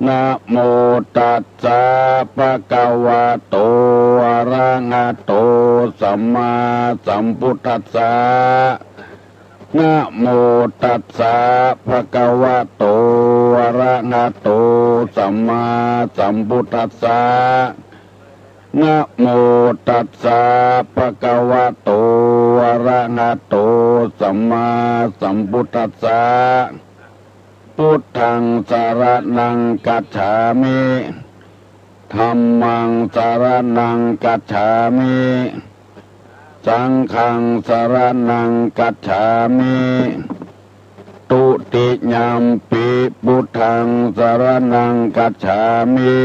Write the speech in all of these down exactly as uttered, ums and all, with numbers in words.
นะโมตัสสะ ภะคะวะโต อะระหะโต สัมมาสัมพุทธัสสะ นะโมตัสสะ ภะคะวะโต อะระหะโต สัมมาสัมพุทธัสสะ นะโมตัสสะ ภะคะวะโต อะระหะโต สัมมาสัมพุทธัสสะ พุทธัง สะระณัง คัจฉามิ ธัมมัง สะระณัง คัจฉามิ สังฆัง สะระณัง คัจฉามิ ตุติยัมปิ พุทธัง สะระณัง คัจฉามิ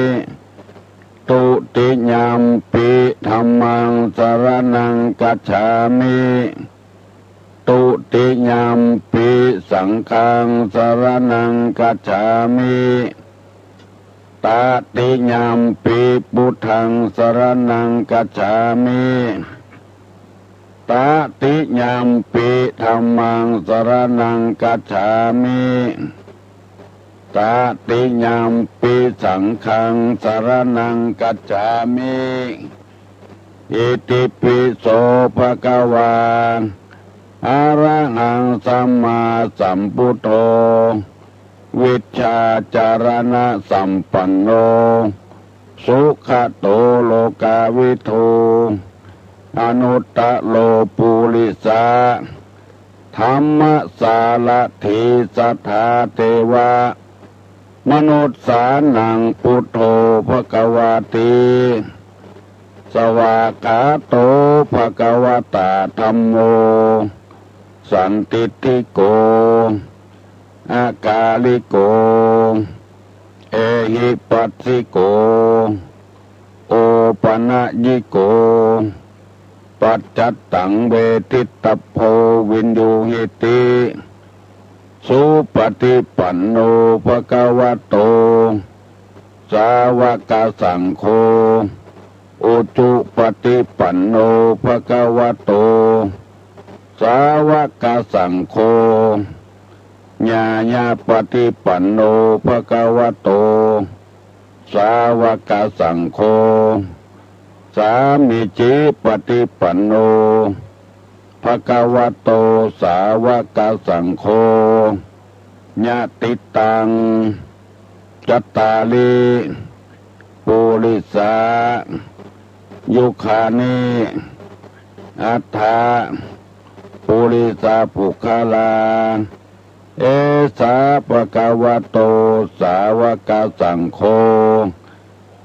ตุติยัมปิ ธัมมัง สะระณัง คัจฉามิ ตุติยัมปิ สังฆัง สะระณัง คัจฉามิ ตติยัมปิ พุทธัง สะระณัง คัจฉามิ ตติยัมปิ ธัมมัง สะระณัง คัจฉามิ ตติยัมปิ สังฆัง สะระณัง คัจฉามิ อิติปิโส ภะคะวา อะระหัง สัมมาสัมพุทโธ วิชชาจารณะสัมปันโน สุขะโต โลกาวิทู อนุตตะโร ปุริสะ ธัมมะสารถี สัทธา เตวะ มนุสสานัง พุทโธ ภะคะวาติ สวากขาโต ภะคะวะตา ธัมโม สันทิฏฐิโก อะกาลิโก เอหิปัสสิโก โอปะนะยิโก ปัจจัตตัง เวทิตตัพโพ วินยูหิติ สุปะฏิปันโน ภะคะวะโต สาวะกะสังโฆ อุจุปะฏิปันโน ภะคะวะโต สาวะกะสังโฆ ญาญาปะฏิปันโน ภะคะวะโต สาวะกะสังโฆ สามีจิปะฏิปันโน ภะคะวะโต สาวะกะสังโฆ ยะติตัง จัตตาริ ปุริสา ยุคานิ อัตถะ ปุริสา ปุคคลา เอสา ภะคะวะโต สาวะกะสังโฆ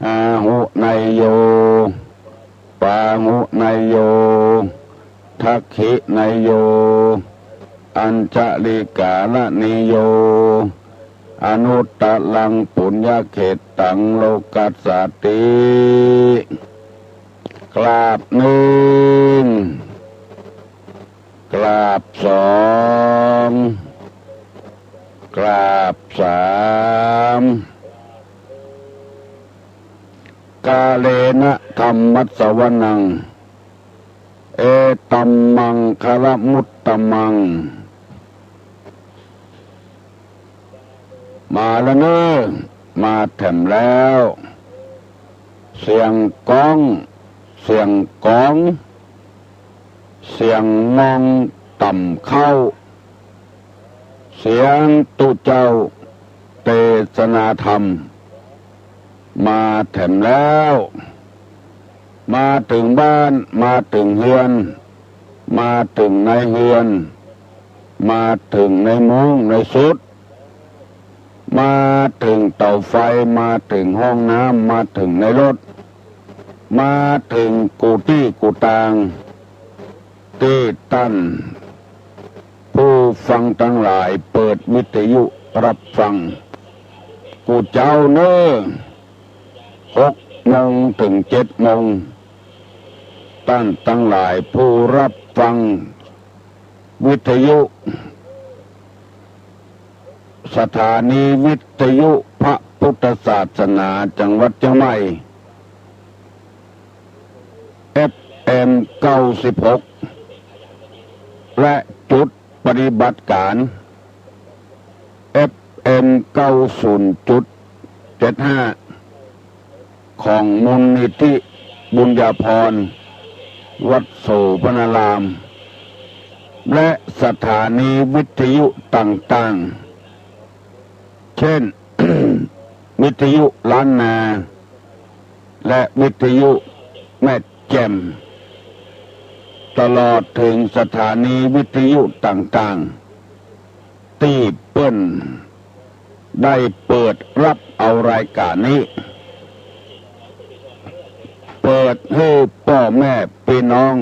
อาหุเนยโย ปาหุเนยโย ทักขิเนยโย อัญชะลิกาละเนยโย อนุตตะรัง ปุญญะเขตตัง โลกัสสาติ กราบนึ่ง กราบสอง กราบสาม กาเลนะ ธัมมัสสวนัง เอตัมมังคะละมุตตะมัง มาแล้วเน่อ มาแถมแล้ว เสียงก๊อง เสียงกอง เสียงงองต่ำเข้า เสียงตุ๊เจ้าเตสนาธรรม มาแถมแล้ว มาเถิงบ้าน มาเถิงเฮือน มาเถิงในเฮือน มาเถิงในมุ้งในสุด มาเถิงเต๋าไฟ มาเถิงห้องน้ำ มาเถิงในรถ มาเถิงกู้ตี้กู้ตาง ตี้ต้านผู้ฟังตังหลายเปิดวิทยุฮับฟัง กู้เจ๊าเน่อ หกโมงเถิงเจ็ดโมง ต้านตังหลายผู้ฮับฟังวิทยุ สถานีวิทยุพระพุทธศาสนาจังหวัดเจียงใหม่ เอฟเอ็ม เก้าสิบหก และจุดปฏิบัติก๋าน เอฟเอ็ม เก้าศูนย์จุด เจ็ดห้า ของมูลนิธิบุญญาภรณ์ วัดโสภณาราม และสถานีวิทยุต่างๆ เช่น วิทยุล้านนา และวิทยุแม่แจ่ม ตลอดเถิงสถานีวิทยุต่างๆ ตี้เปิ้นได้เปิดฮับเอารายก๋านนี้ เปิดหื้อป้อแม่ปี้น้อง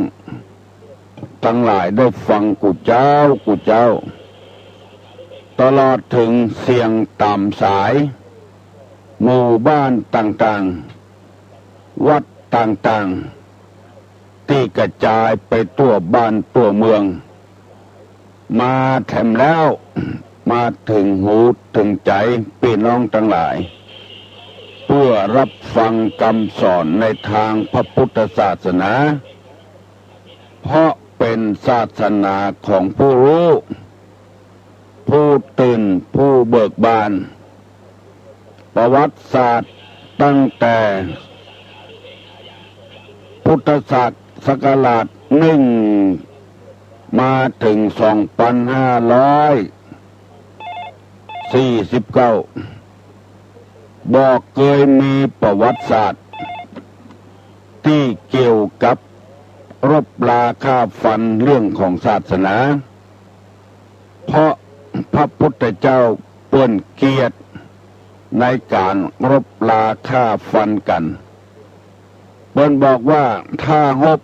ตังหลายได้ฟังกู้เจ๊ากู้เจ๊า ตลอดเถิงเสียงต๋ามสาย หมู่บ้านต่างๆ วัดต่างๆ ตี้กระจายไปทั่วบ้านทั่วเมือง มาแถมแล้ว มาเถิงหูเถิงใจ๋ปี้น้องตังหลาย เปื้อฮับฟังกำสอนในตางพระพุทธศาสนา เพราะเป๋นศาสนาของผู้ฮู้ ผู้ตื่น ผู้เบิกบาน ประวัติศาสตร์ตั้งแต่พุทธศักราชหนึ่ง มาเถิงสองปันห้าร้อยสี่สิบเก้า บ่เกยมีประวัติศาสตร์ตี้เกี่ยวกับรบราฆ่าฟันเรื่องของศาสนา เพราะพระพุทธเจ้าเปิ้นเกลียดในก๋านรบราฆ่าฟันกั๋น เปิ้นบอกว่าถ้าฮบ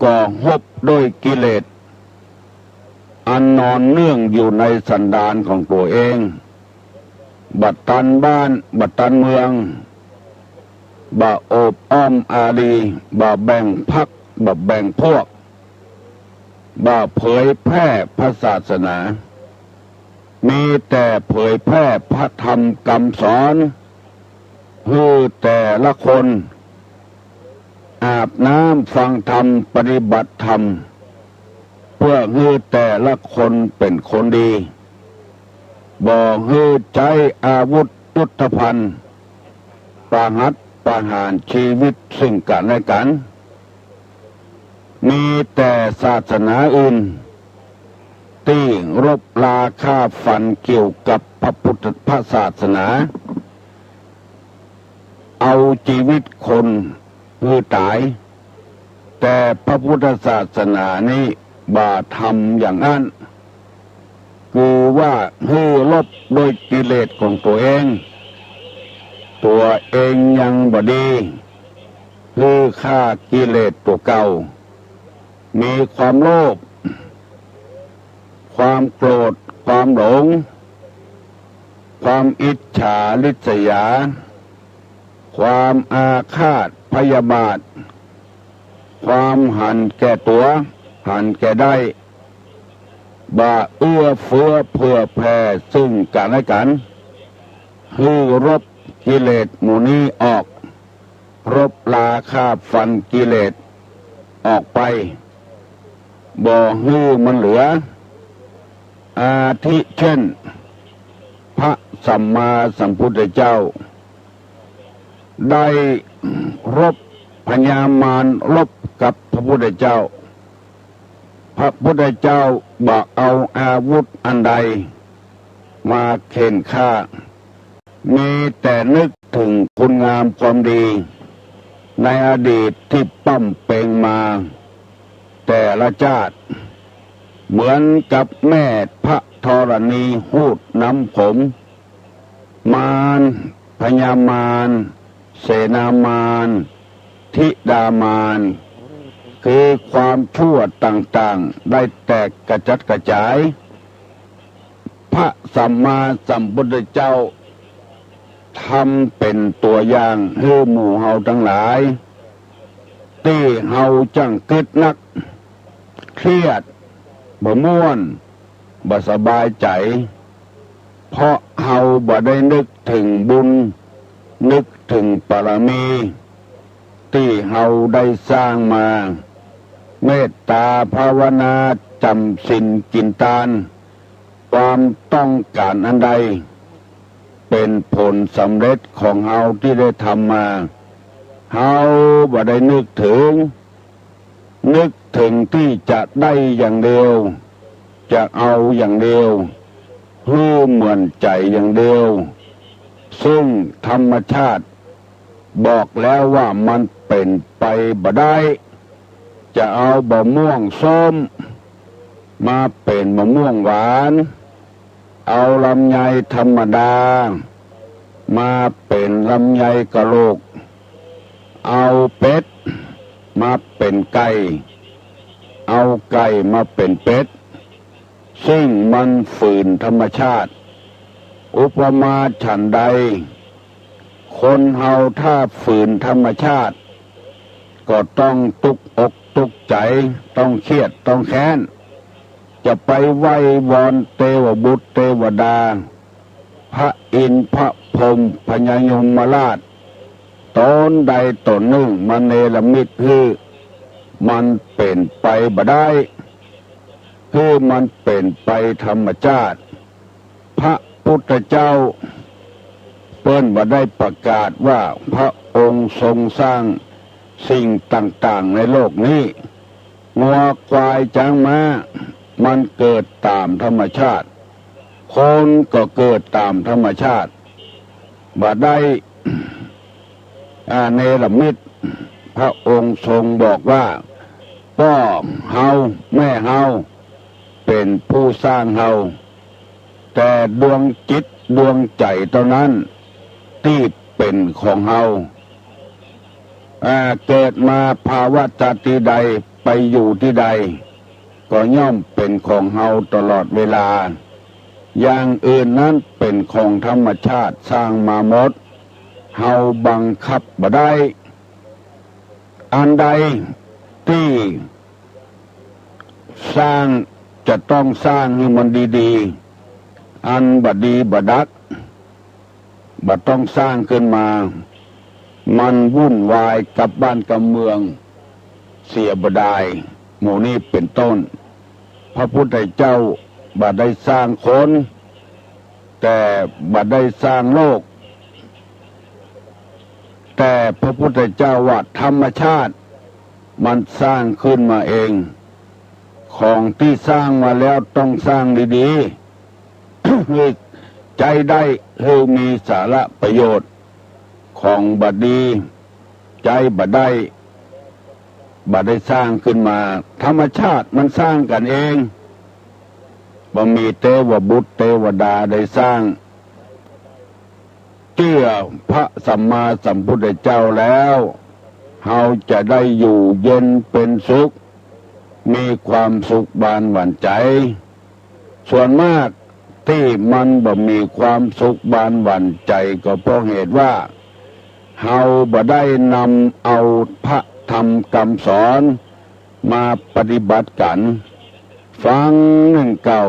ก็ฮบด้วยกิเลส อันนอนเนื่องอยู่ในสันดานของตั๋วเอง บ่ตันบ้าน บ่ตันเมือง บ่โอบอ้อมอารี บ่แบ่งพรรค บ่แบ่งพวก บ่เผยแพร่พระศาสนา มีแต่เผยแพร่พระธรรมกำสอน หื้อแต่ละคนอาบน้ำฟังธรรมปฏิบัติธรรม เปื้อหื้อแต่ละคนเป๋นคนดี บ่หื้อใจ๊อาวุธยุทธภัณฑ์ ประหัตประหารชีวิตซึ่งกั๋นและกั๋น มีแต่ศาสนาอื่น ตี้รบราฆ่าฟันเกี่ยวกับพระพุทธ พระศาสนา เอาจีวิตคนหื้อต๋าย แต่พระพุทธศาสนานี้บ่ทำอย่างอั้น คือว่าหื้อรบโดยกิเลสของตั๋วเอง ตั๋วเองยังบ่ดี หื้อฆ่ากิเลสตั๋วเก่า มีความโลภ ความโกรธ ความหลง ความอิจฉาริษยา ความอาฆาตพยาบาท ความหันแก่ตั๋ว หันแก่ได้ บ่เอื้อเฟื้อเผื่อแผ่ซึ่งกั๋นและกั๋น หื้อรบกิเลสหมู่นี้ออก รบราฆ่าฟันกิเลสออกไป บ่หื้อมันเหลือ อาทิเช่น พระสัมมาสัมพุทธเจ้า ได้รบพญามารรบกับพระพุทธเจ้า พระพุทธเจ้าบ่เอาอาวุธอันใดมาเข่นฆ่า มีแต่นึกเถิงคุณงามความดีในอดีตตี้ปล้ำเป๋งมาแต่ละจาติ เหมือนกับแม่พระธรณีฮูดน้ำขม มาร พญามาร เสนามาร ธิดามาร คือความชั่วต่างๆ ได้แตกกระจัดกระจาย พระสัมมาสัมพุทธเจ้าทำเป๋นตั๋วอย่างหื้อหมู่เฮาตังหลาย ตี้เฮาจั้งกึ๊ดนัก เครียด บ่ม่วน บ่สบายใจ๋ เพราะเฮาบ่ได้นึกเถิงบุญ นึกเถิงบารมี ตี้เฮาได้สร้างมา เมตตาภาวนา จ๋ำศีลกิ๋นตาน ความต้องก๋านอันใด เป๋นผลสำเร็จของเฮาตี้ได้ทำมา เฮาบ่ได้นึกเถิง นึกเถิงตี้จะได้อย่างเดียว จะเอาอย่างเดียว หื้อเหมือนใจ๋อย่างเดียว ซึ่งธรรมชาติบอกแล้วว่ามันเป๋นไปบ่ได้ จะเอาบะม่วงส้มมาเป๋นบะม่วงหวาน เอาลำไยธรรมดามาเป๋นลำไยกะโหลก เอาเป็ดมาเป๋นไก่ เอาไก่มาเป๋นเป็ด ซึ่งมันฝืนธรรมชาติ อุปมาฉันใด คนเฮาถ้าฝืนธรรมชาติ ก็ต้องตุ๊กอกตุ๊กใจ๋ ต้องเครียด ต้องแค้น จะไปไหว้วอนเตวบุตรเตวดา พระอินทร์พระพรหมพญายมราช ต๋นใดต๋นนึ่งมาเนรมิตหื้อ มันเป๋นไปบ่ได้ หื้อมันเป๋นไปธรรมชาติ พระพุทธเจ้าเปิ้นบ่ได้ประกาศว่าพระองค์ทรงสร้างสิ่งต่างๆ ในโลกนี้ งัวควายจ๊างม้ามันเกิดต๋ามธรรมชาติ คนก็เกิดต๋ามธรรมชาติ บ่ได้ อา เนรมิต พระองค์ทรงบอกว่า ป้อเฮาแม่เฮาเป๋นผู้สร้างเฮา แต่ดวงจิตดวงใจ๋เต้านั้นตี้เป๋นของเฮา อา เกิดมาภาวะชาติใด ไปอยู่ตี้ใด ก็ย่อมเป๋นของเฮาตลอดเวลา อย่างอื่นนั้นเป๋นของธรรมชาติสร้างมาหมด เฮาบังคับบ่ได้ อันใดตี้สร้างจะต้องสร้างหื้อมันดีๆ อันบ่ดีบ่ดัก บ่ต้องสร้างขึ้นมา มันวุ่นวายกับบ้านกับเมืองเสียบ่ดาย หมู่นี้เป๋นต้น พระพุทธเจ้าบ่ได้สร้างคน แต่บ่ได้สร้างโลก แต่พระพุทธเจ้าว่าธรรมชาติมันสร้างขึ้นมาเอง ของตี้สร้างมาแล้วต้องสร้างดีๆ หื้อใจ๊ได้ หื้อมีสาระประโยชน์ ของบ่ดีใจ๊บ่ได้ บ่ได้สร้างขึ้นมา ธรรมชาติมันสร้างกั๋นเอง บ่มีเตวบุตรเตวดาได้สร้าง เจื้อพระสัมมาสัมพุทธเจ้าแล้ว เฮาจะได้อยู่เย็นเป๋นสุข มีความสุขบานหวั่นใจ๋ ส่วนมากตี้มันบ่มีความสุขบานหวั่นใจ๋ก็เพราะเหตุว่า เฮาบ่ได้นำเอาพระธรรมกำสอนมาปฏิบัติกั๋น ฟังนึ่งเก่า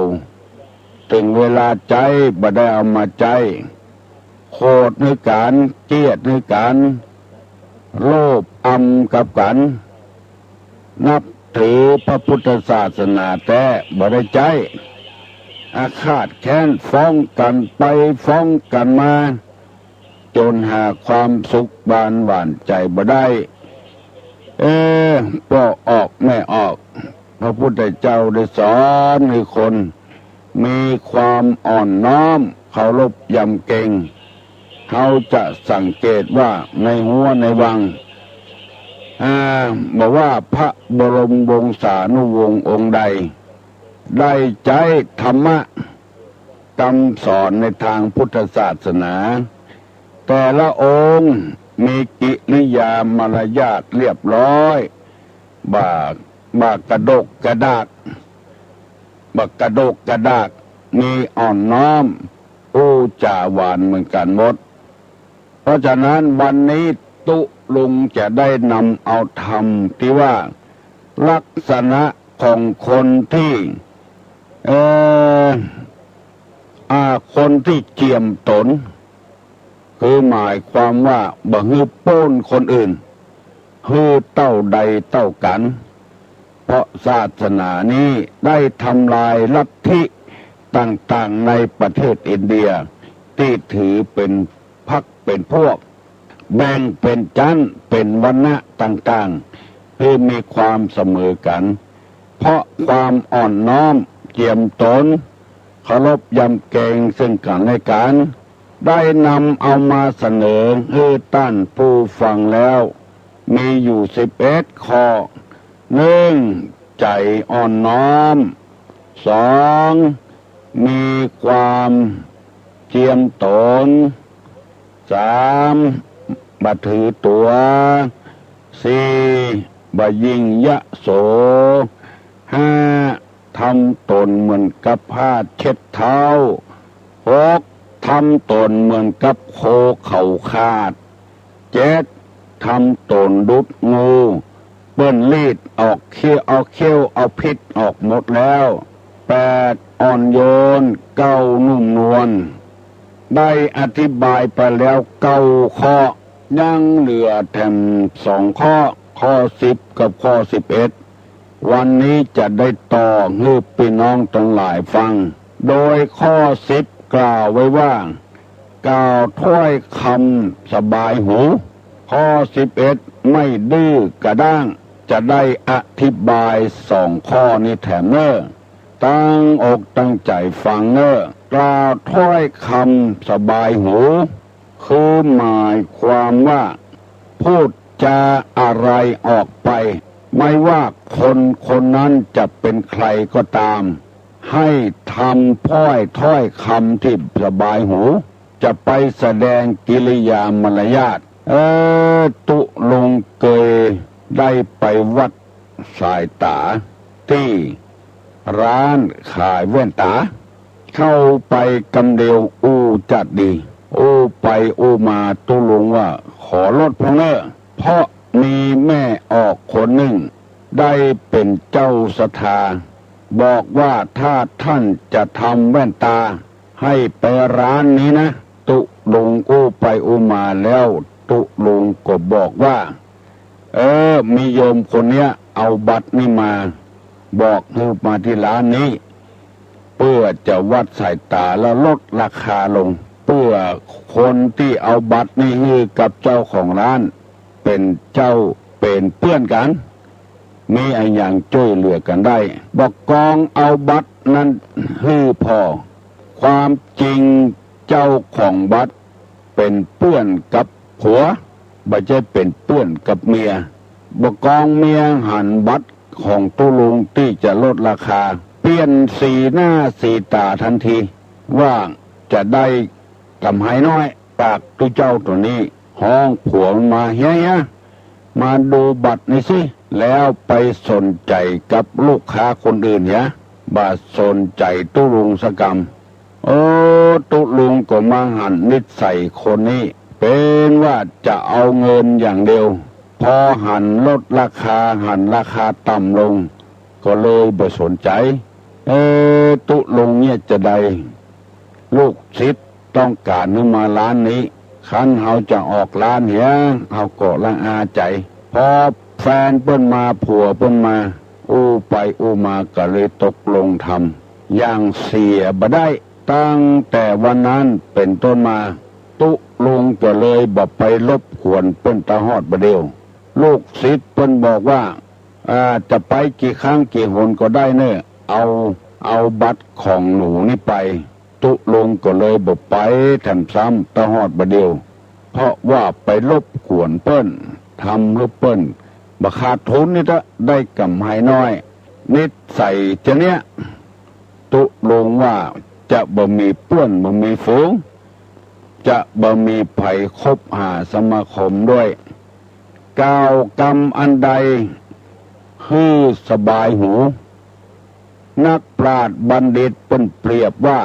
เถิงเวลาใจ๊บ่ได้เอามาใจ๊ โขดหื้อกั๋น เกลียดหื้อกั๋น โลภอำกับกั๋น นับถือพระพุทธศาสนาแต๊บ่ได้ใจ๊ อาฆาตแค้นฟ้องกั๋นไปฟ้องกั๋นมา จ๋นหาความสุขบานหวั่นใจ๋บ่ได้ เอ๊ะ ป้อออกแม่ออก พระพุทธเจ้าได้สอนหื้อคน มีความอ่อนน้อมเคารพยำเกรง เฮาจะสังเกตว่าในฮั้วในวัง อ่า บ่ว่าพระบรมวงศานุวงศ์องค์ใด ได้ใจ๊ธรรมะกำสอนในตางพุทธศาสนา แต่ละองค์มีกิริยามารยาทเรียบร้อย บ่า บ่ากระดกกระดาก บ่ากระดกกระดาก มีอ่อนน้อม อู้จ๋าหวานเหมือนกั๋นหมด เพราะฉะนั้นวันนี้ตุ๊ลุงจะได้นำเอาธรรมตี้ว่าลักษณะของคนตี้ เอ่อ อ่า คนตี้เจียมต๋น คือหมายความว่าบ่หื้อโป๊นคนอื่น หื้อเต้าใดเต้ากั๋น เพราะศาสนานี้ได้ทำลายลัทธิต่างๆ ในประเทศอินเดีย ตี้ถือเป๋นพรรคเป๋นพวก แบ่งเป๋นจั๊นเป๋นวรรณะต่างๆ หื้อมีความเสมอกั๋น เพราะความอ่อนน้อมเจียมต๋น เคารพยำเกรงซึ่งกั๋นและกั๋น ได้นำเอามาเสนอหื้อต้านผู้ฟังแล้ว มีอยู่สิบเอ็ดข้อ หนึ่ง ใจ๋อ่อนน้อม สอง มีความเจียมต๋น สาม บ่ถือตั๋ว สี่ บ่ยิ่งยโส ห้า ทำต๋นเหมือนกับผ้าเช็ดเท้า หก ทำต๋นเหมือนกับโคเขาขาด เจ็ด ทำต๋นดุจงู เปิ้นลีดออกเขี้ยว เอาเขี้ยวเอาพิษออกหมดแล้ว แปด อ่อนโยน เก้า นุ่มนวล ได้อธิบายไปแล้วเก้าข้อ ยังเหลือแถมสองข้อ ข้อสิบกับข้อสิบเอ็ด วันนี้จะได้ต่อหื้อปี้น้องตังหลายฟัง โดยข้อสิบกล่าวไว้ว่า กล่าวถ้อยคำสบายหู ข้อสิบเอ็ด ไม่ดื้อกระด้าง จะได้อธิบายสองข้อนี้แถมเน่อ ตั้งอกตั้งใจ๋ฟังเน่อ กล่าวถ้อยคำสบายหู คือหมายความว่า พูดจาอะไรออกไป ไม่ว่าคนคนนั้นจะเป็นใครก็ตาม หื้อทำถ้อย ถ้อยคำตี้สบายหู จะไปแสดงกิริยามารยาท เออ ตุ๊ลุงเกยได้ไปวัดสายต๋า ตี้ร้านขายแว่นต๋า เข้าไปกำเดียวอู้จ๊าดดี อู้ไปอู้มาตุ๊ลุงว่า ขอลดพ่องเน่อ เพราะมีแม่ออกคนนึ่ง ได้เป๋นเจ้าศรัทธา บอกว่าถ้าต้านจะทำแว่นต๋า หื้อไปร้านนี้นะ ตุ๊ลุงอู้ไปอู้มาแล้ว ตุ๊ลุงก็บอกว่า เออ มีโยมคนเนี้ยเอาบัตรนี้มา บอกหื้อมาตี้ร้านนี้ เปื้อจะวัดสายต๋าแล้วลดราคาลง เปื้อคนตี้เอาบัตรนี้หื้อกับเจ้าของร้าน เป๋นเจ้าเป๋นเปื้อนกั๋น มีอะหยังจ้วยเหลือกั๋นได้ บ่ากองเอาบัตรนั้นหื้อผ่อ ความจริงเจ้าของบัตรเป๋นเปื้อนกับผัว บ่ใจ้เป๋นเปื้อนกับเมีย บ่ากองเมียหันบัตรของตุ๊ลุงตี้จะลดราคา เปลี่ยนสีหน้าสีต๋าตันที ว่าจะได้ก๋ำไรน้อย ปากตุ๊เจ้าตั๋วนี้ ฮ้องผัวมันมา เฮีย เฮีย มาดูบัตรนี้สิ แล้วไปสนใจ๋กับลูกค้าคนอื่นเหีย บ่สนใจ๋ตุ๊ลุงสักกำ โอ้ ตุ๊ลุงก็มาหันนิสัยคนนี้ เป๋นว่าจะเอาเงินอย่างเดียว พอหันลดราคา หันราคาต่ำลง ก็เลยบ่สนใจ๋ เออ ตุ๊ลุงเนี่ยจะใด ลูกศิษย์ต้องก๋านหื้อมาร้านนี้ คันเฮาจะออกร้านเหีย เฮาก็ละอาใจ๋ พอแฟนเปิ้นมา ผัวเปิ้นมา อู้ไปอู้มาก็เลยตกลงทำ อย่างเสียบ่ได้ ตั้งแต่วันนั้นเป๋นต้นมา ตุ๊ลุงก็เลยบ่ไปรบกวนเปิ้นตะฮอดบ่าเดี่ยว ลูกศิษย์เปิ้นบอกว่า อ่า จะไปกี่ครั้งกี่หนก็ได้เน่อ เอา เอาบัตรของหนูนี่ไป ตุ๊ลุงก็เลยบ่ไปแถมซ้ำตะฮอดบ่าเดี่ยว เพราะว่าไปรบกวนเปิ้น ทำหื้อเปิ้นบ่ขาดทุนนี่เต๊อะ ได้ก๋ำไรน้อย นิสัยจะเนี้ย ตุ๊ลุงว่าจะบ่มีเปื้อนบ่มีฝูง จะบ่มีใผคบหาสมาคมด้วย กล่าวกำอันใดหื้อสบายหู นักปราชญ์บัณฑิตเปิ้นเปรียบว่า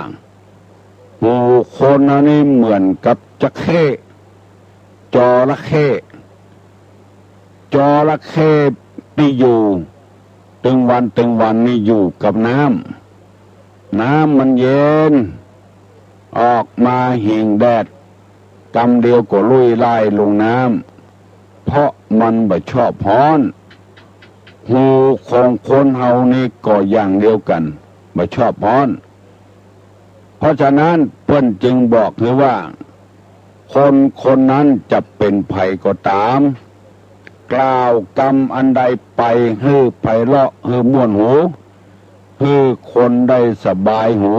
หูคนอันนี้เหมือนกับจระเข้ จระเข้ จระเข้ตี้อยู่ตึงวันตึงวันนี่อยู่กับน้ำ น้ำมันเย็น ออกมาหิงแดด กำเดียวก็ลุ่ยล่ายลงน้ำ เพราะมันบ่ชอบฮ้อน หูของคนเฮานี่ก็อย่างเดียวกั๋น บ่ชอบฮ้อน เพราะฉะนั้นป ปิ้นจึงบอกหื้อว่า คนคนนั้นจะเป๋นใผก็ต๋าม กล่าวกำอันใดไปหื้อไพเราะ หื้อม่วนหู หื้อคนได้สบายหู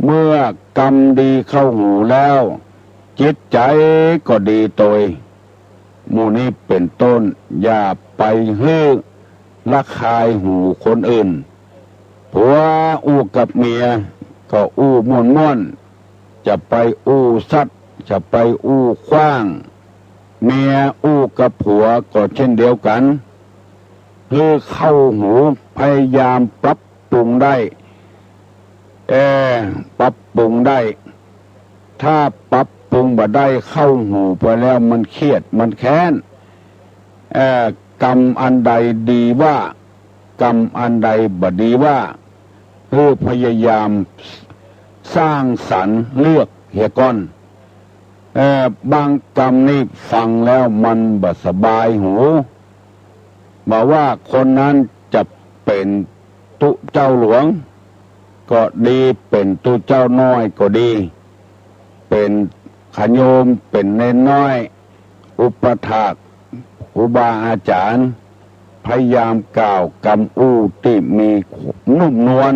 เมื่อกำดีเข้าหูแล้ว จิตใจ๋ก็ดีตวย หมู่นี้เป๋นต้น อย่าไปหื้อระคายหูคนอื่น ผัวอู้กับเมียก็อู้ม่วนๆ จะไปอู้สัตย์ จะไปอู้ขว้าง เมียอู้กับผัวก็เช่นเดียวกั๋น หื้อเข้าหู พยายามปรับปรุงได้ เอ่อ ปรับปรุงได้ ถ้าปรับปรุงบ่ได้ เข้าหูไปแล้วมันเครียด มันแค้น เอ่อ กำอันใดดีว่า กำอันใดบ่ดีว่า หื้อพยายามสร้างสรรค์เลือกเหียก่อน เอ่อ บางกำนี่ฟังแล้วมันบ่สบายหู บ่ว่าคนนั้นจะเป๋นตุ๊เจ้าหลวงก็ดี เป๋นตุ๊เจ้าน้อยก็ดี เป๋นขะโยม เป๋นเณรน้อย อุปัฏฐากครูบาอาจ๋ารย์ พยายามกล่าวกำอู้ตี้มีนุ่มนวล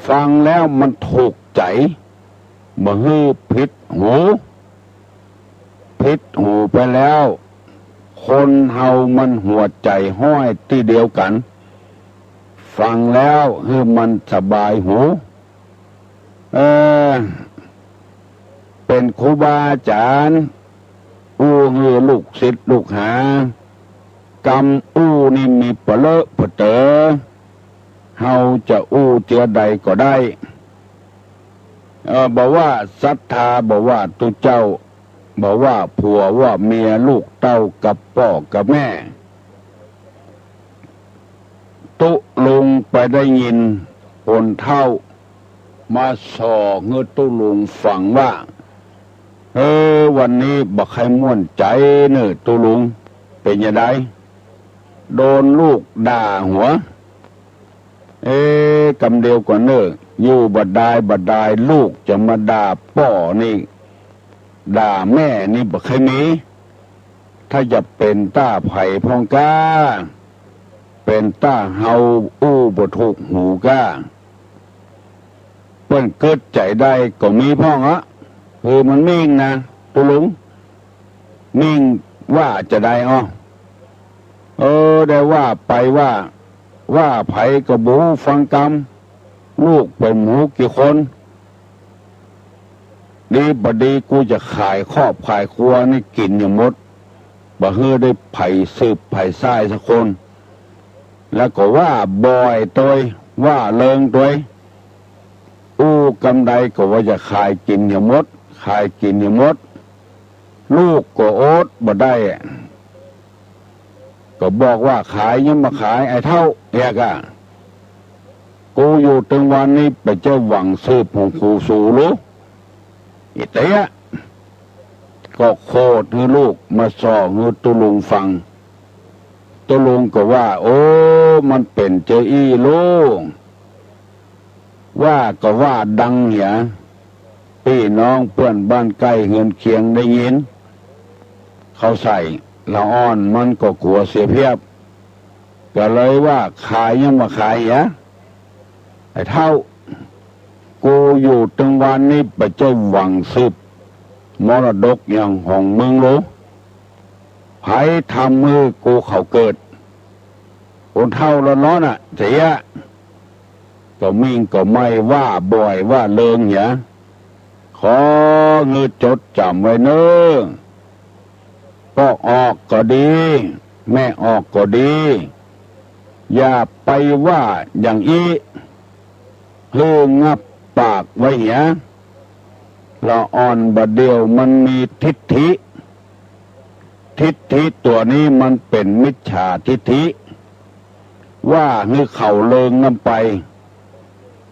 ฟังแล้วมันถูกใจ๋ บ่หื้อผิดหู ผิดหูไปแล้ว คนเฮามันหัวใจ๋ห้อยตี้เดียวกั๋น ฟังแล้วหื้อมันสบายหู เออ เป๋นครูบาอาจ๋ารย์ อู้หื้อลูกศิษย์ลูกหา กำอู้นี่มีปะเลอะปะเต๋อ เฮาจะอู้เจื้อใดก็ได้ เอ่อ บ่ว่าศรัทธา บ่ว่าตุ๊เจ้า บ่ว่าผัวว่าเมีย ลูกเต้ากับป้อกับแม่ ตุ๊ลุงไปได้ยินคนเฒ่ามาส่อหื้อตุ๊ลุงฟังว่า เออ วันนี้บ่ใค่ม่วนใจ๋เน่อตุ๊ลุง เป๋นจาใด โดนลูกด่าหัว เอ๊ะ กำเดียวก่อนเน่อ อยู่บ่ดายบ่ดาย ลูกจะมาด่าป้อนี่ ด่าแม่นี่บ่ใค่มี ถ้าจะเป๋นต้าใผพ่องก้า เป๋นต้าเฮาอู้บ่ถูกหูก้า เปิ้นกึ๊ดใจ๋ได้ก็มีพ่องอะ คือมันมิ่งนะ ตุ๊ลุง มิ่งว่าจาใดอ้อ เออ ได้ว่าไปว่า ว่าใผก็บ่ฟังกำ ลูกเป๋นหมูกี่คน ดีบ่ดีกูจะขายครอบขายครัวนี่กิ๋นอย่างหมด บ่หื้อได้ใผสืบใผสายสักคน แล้วก็ว่าบ่อยตวย ว่าเริงตวย อู้กำใดก็ว่าจะขายกิ๋นอย่างหมด ขายกิ๋นอย่างหมด ลูกก็อดบ่ได้ ก็บอกว่าขายยังบ่ขาย ไอ้เฒ่า เอียกอะ กูอยู่ตึงวันนี้บ่ใจ้หวังสืบของกูสูหรู อีเตี้ย ก็โขดหื้อลูกมาส่อหื้อตุ๊ลุงฟัง ตุ๊ลุงก็ว่า โอ้ มันเป๋นจาอี้ลูก ว่าก็ว่าดังเหีย ปี้น้องเปื้อนบ้านใก้เฮือนเคียงได้ยิน เขาใส่ ละอ่อนมันก็กั๋วเสียเผียบ ก็เลยว่าขายยังบ่ขายเหีย ไอ้เฒ่า กูอยู่ตึงวันนี้บ่ใจ้หวังสืบมรดกอย่างของมึงหรู ใผทำหื้อกูเขาเกิด คนเฒ่าร้อนๆ น่ะ เสีย ก็มิ่งก็ไม่ว่าบ่อยว่าเริงเหีย ขอหื้อจดจ๋ำไว้เน่อ ป้อออกก็ดี แม่ออกก็ดี อย่าไปว่าอย่างอี้ หื้องับปากไว้เหีย ละอ่อนบ่าเดี่ยวมันมีทิฐิ ทิฐิตั๋วนี้มันเป๋นมิจฉาทิฐิ ว่าหื้อเขาเริงนำไป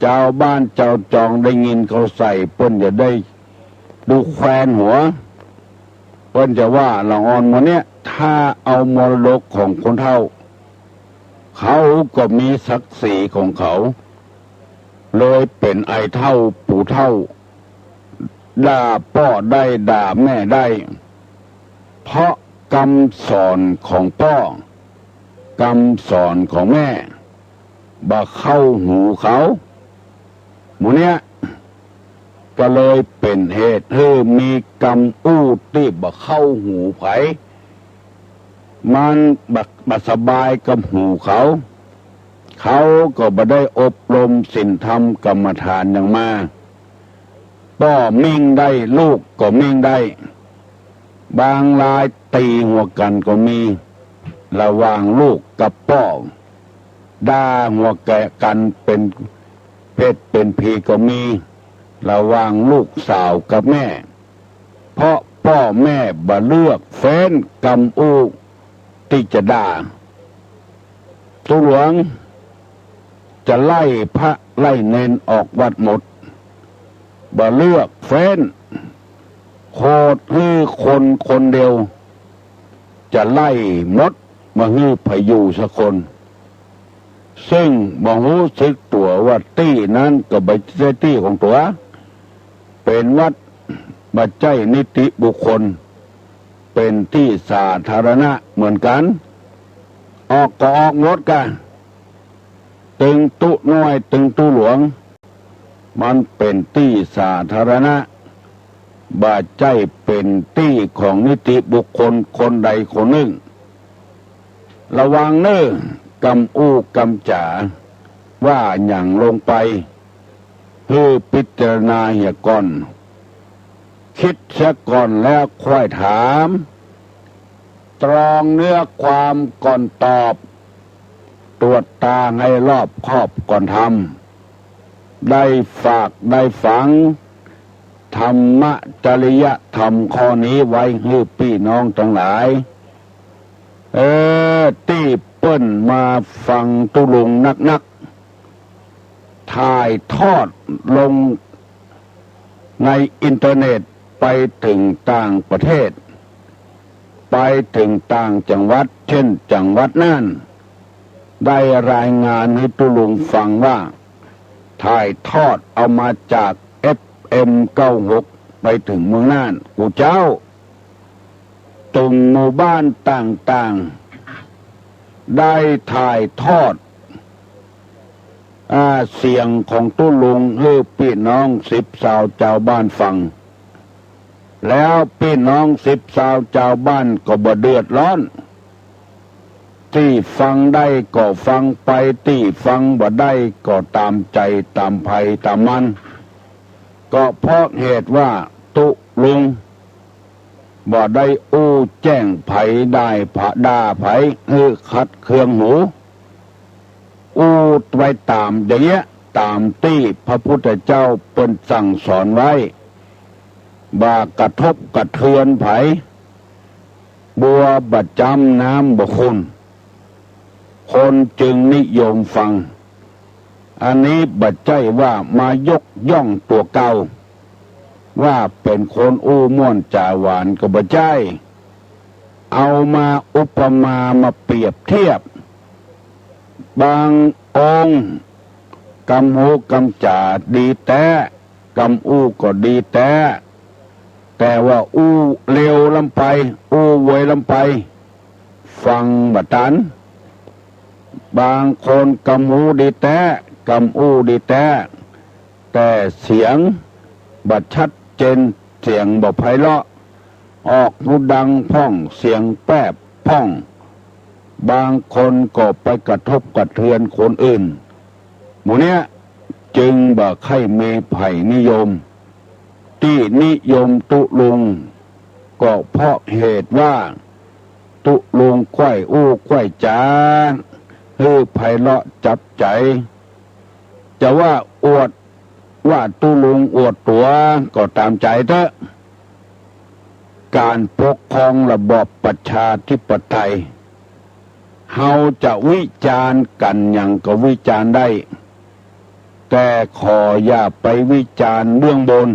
จาวบ้านจาวจองได้ยินเขาใส่ เปิ้นจะได้ดูแควนหัว เปิ้นจะว่าละอ่อนหมู่เนี้ย ถ้าเอามรดกของคนเฒ่า เขาก็มีศักดิ์ศรีของเขา เลยเป๋นไอ้เฒ่าปู่เฒ่า ด่าป้อได้ ด่าแม่ได้ เพราะกำสอนของป้อ กำสอนของแม่ บ่เข้าหูเขา หมู่เนี้ย ก็เลยเป๋นเหตุหื้อมีกำอู้ตี้บ่เข้าหูใผ มันบ่ บ่สบายกับหูเขา เขาก็บ่ได้อบรมศีลธรรมกรรมฐานหยังมา ป้อมิ่งได้ ลูกก็มิ่งได้ บางรายตี๋หัวกั๋นก็มี ระหว่างลูกกับป้อ ด่าหัวกั๋นเป๋นเปรตเป๋นผีก็มี ระหว่างลูกสาวกับแม่ เพราะป้อแม่บ่เลือกเฟ้นกำอู้ตี้จะด่า ตุ๊หลวงจะไล่พระไล่เณรออกวัดหมด บ่เลือกเฟ้น โขดหื้อคนคนเดียว จะไล่หมด บ่หื้อใผอยู่สักคน ซึ่งบ่ฮู้สึกตั๋วว่าตี้นั้นก็บ่ใจ้ตี้ของตั๋ว เป๋นวัด บ่ใจ้นิติบุคคล เป๋นตี้สาธารณะเหมือนกั๋น ออกก็ออกหมดก่ะ ตึงตุ๊น้อยตึงตุ๊หลวง มันเป๋นตี้สาธารณะ บ่ใจ้เป๋นตี้ของนิติบุคคลคนใดคนนึ่ง ระวังเน่อ กำอู้กำจ๋า ว่าหยังลงไป หื้อพิจารณาเหียก่อน กึ๊ดเสียก่อนแล้วค่อยถาม ตรองเนื้อความก่อนตอบ ตรวจตราหื้อรอบคอบก่อนทำ ได้ฝากได้ฝัง ธรรมจริยธรรมข้อนี้ไว้หื้อปี้น้องตังหลาย เออ ตี้เปิ้นมาฟังตุ๊ลุงนักๆ ถ่ายทอดลงในอินเทอร์เน็ตไปเถิงต่างประเทศ ไปเถิงต่างจังหวัด เช่นจังหวัดน่าน ได้รายงานหื้อตุ๊ลุงฟังว่า ถ่ายทอดเอามาจาก เอฟเอ็ม เก้าหก ไปเถิงเมืองน่าน กูเจ้า ตุ่มหมู่บ้านต่างๆ ได้ถ่ายทอด อ่า เสียงของตุ๊ลุงหื้อปี้น้องสิบซาวจาวบ้านฟัง แล้วปี้น้องสิบซาวจาวบ้านก็บ่เดือดร้อน ตี้ฟังได้ก็ฟังไป ตี้ฟังบ่ได้ก็ต๋ามใจ๋ต๋ามใผต๋ามมัน ก็เพราะเหตุว่าตุ๊ลุงบ่ได้อู้แจ้งใผ ด่าใผ ด่าใผหื้อขัดเคืองหู อู้ไปต๋ามอย่างเงี้ย ต๋ามตี้พระพุทธเจ้าเปิ้นสั่งสอนไว้ บ่ากระทบกระเทือนใผ บัวบ่จ๊ำน้ำบ่ขุ่น คนจึงนิยมฟัง อันนี้บ่ใจ้ว่ามายกย่องตั๋วเก่า ว่าเป๋นคนอู้ม่วนจ๋าหวานก็บ่ใจ้ เอามาอุปมามาเปรียบเทียบ บางองค์กำหูกำจ๋าดีแต๊ กำอู้ก็ดีแต๊ แต่ว่าอู้เลวล้ำไป อู้เวยล้ำไป ฟังบ่ตัน บางคนกำหูดีแต๊ กำอู้ดีแต๊ แต่เสียงบ่ชัดเจน เสียงบ่ไพเราะ ออกหูดังพ่อง เสียงแปบพ่อง บางคนก็ไปกระทบกระเทือนคนอื่น หมู่เนี้ยจึงบ่ใค่มีใผนิยม ตี้นิยมตุ๊ลุง ก็เพราะเหตุว่า ตุ๊ลุงก้อยอู้ก้อยจ๋า หื้อไพเราะจับใจ๋ จะว่าอวด ว่าตุ๊ลุงอวดตั๋วก็ต๋ามใจ๋เต๊อะ ก๋านปกครองระบอบประชาธิปไตย เฮาจะวิจารณ์กั๋นหยังก็วิจารณ์ได้ แต่ขออย่าไปวิจารณ์เบื้องบน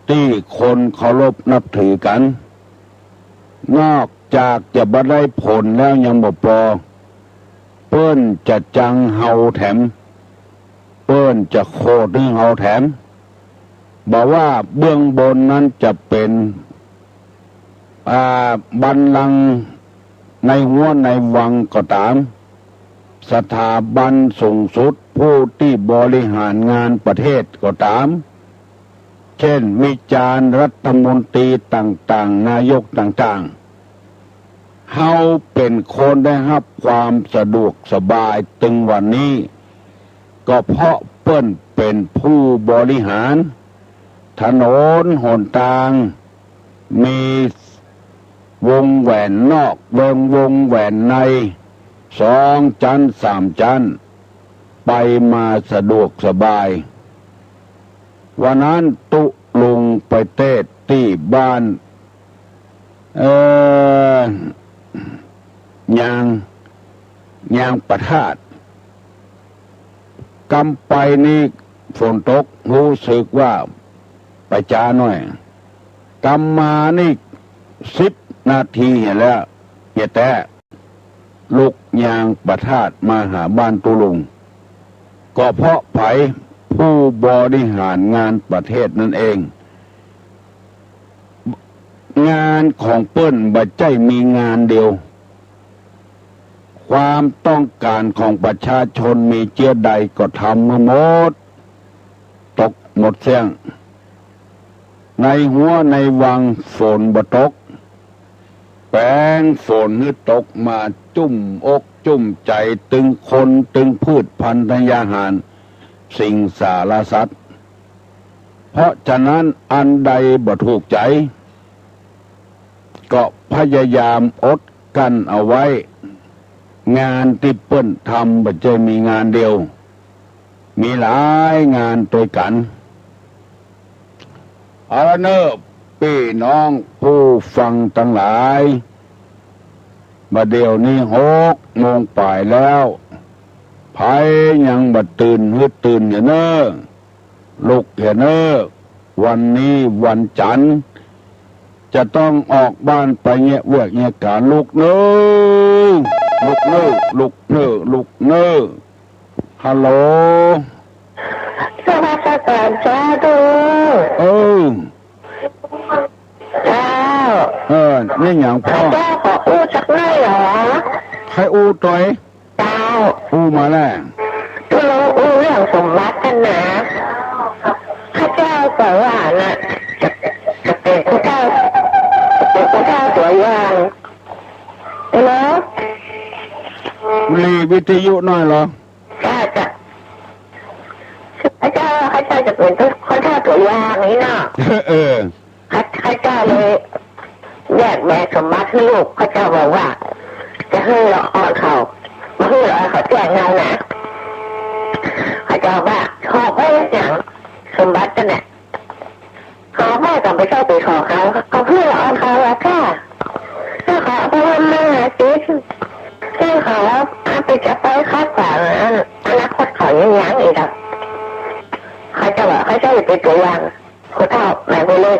ตี้คนเคารพนับถือกั๋น นอกจากจะบ่ได้ผลแล้วยังบ่ปอ เปิ้นจะจังเฮาแถม เปิ้นจะโขดหื้อเฮาแถม บ่ว่าเบื้องบนนั้นจะเป๋น อ่า บัลลังก์ในฮั้วในวังก็ต๋าม สถาบันสูงสุดผู้ตี้บริหารงานประเทศก็ต๋าม เจ้นมีจานรัฐมนตรีต่างๆ นายกต่างๆ เฮาเป๋นคนได้ฮับความสะดวกสบายตึงวันนี้ ก็เพราะเปิ้นเป๋นผู้บริหาร ถนนหนตาง มีวงแหวนนอก วง วงแหวนใน สองจั๊นสามจั๊น ไปมาสะดวกสบาย วันนั้นตุ๊ลุงไปเตศน์ตี้บ้าน เอ่อ ยาง ยางประทาด กำไปนี่ฝนตก ฮู้สึกว่าไปจ๊าหน้อย กำมานี่สิบนาทีหั้นแหละ เหียแต๊ ลุกยางประทาดมาหาบ้านตุ๊ลุง ก็เพราะใผ ผู้บริหารงานประเทศนั้นเอง งานของเปิ้นบ่ใจ้มีงานเดียว ความต้องก๋านของประชาชนมีเจื้อใดก็ทำหื้อหมด ตกหมดเสี้ยง ในฮั้วในวังฝนบ่ตก แป๋งฝนหื้อตกมาจุ่มอกจุ่มใจ๋ตึงคนตึงพืชพัณฑ์ธัญญาหาร สิงสารสัตว์ เพราะฉะนั้นอันใดบ่ถูกใจ๋ ก็พยายามอดกลั้นเอาไว้ งานตี้เปิ้นทำบ่ใจ้มีงานเดียว มีหลายงานตวยกั๋น เอาละเน่อ ปี้น้องผู้ฟังตังหลาย บ่าเดี่ยวนี้หกโมงป๋ายแล้ว ใผยังบ่ตื่นหื้อตื่นเหียเน่อ ลุกเหียเน่อ วันนี้วันจั๋นทร์ จะต้องออกบ้านไปเยียะเวียกเยียะก๋าน ลุกเน่อ ลุกเน่อ ลุกเน่อ ลุกเน่อ ฮัลโหล นมัสก๋านเจ้าตุ๊ เออ เจ้า เออ นี่หยังพ่อ เจ้าขออู้สักหน้อยเหรอ ใค่อู้ตวย เจ้า อู้มาแล ตุ๊ลุงอู้เรื่องสมบัติกั๋นนะ ข้าเจ้าก็ว่านะ จะ จะเป๋นผู้เฒ่า เป๋นผู้เฒ่าตั๋วอย่าง ฮัลโหล หลีวิทยุหน้อยเหรอ เจ้า เจ้า ข้าเจ้า ข้าเจ้าจะเป๋นผู้เฒ่าตั๋วอย่างนี้เนาะ เออ ข้า ข้าเจ้าเลยแยกแบ่งสมบัติหื้อลูก ข้าเจ้าบอกว่า จะหื้อละอ่อนเขา บ่หื้อละอ่อนเขาแจ้งเฮานะ ข้าเจ้าว่า หอบไว้หยัง สมบัติกั๋นน่ะ หอบไว้ก็บ่ใจ้เป๋นของเขา ก็หื้อละอ่อนเขาอะค่ะ หื้อเขาเอาไปทำมาหากิ๋น หื้อเขาเอาไปจะไปขัดขวางอนาคตเขายังยังอีกอะ ข้าเจ้าว่า ข้าเจ้าจะเป๋นตั๋วอย่าง ผู้เฒ่าหมายผู้เล็ก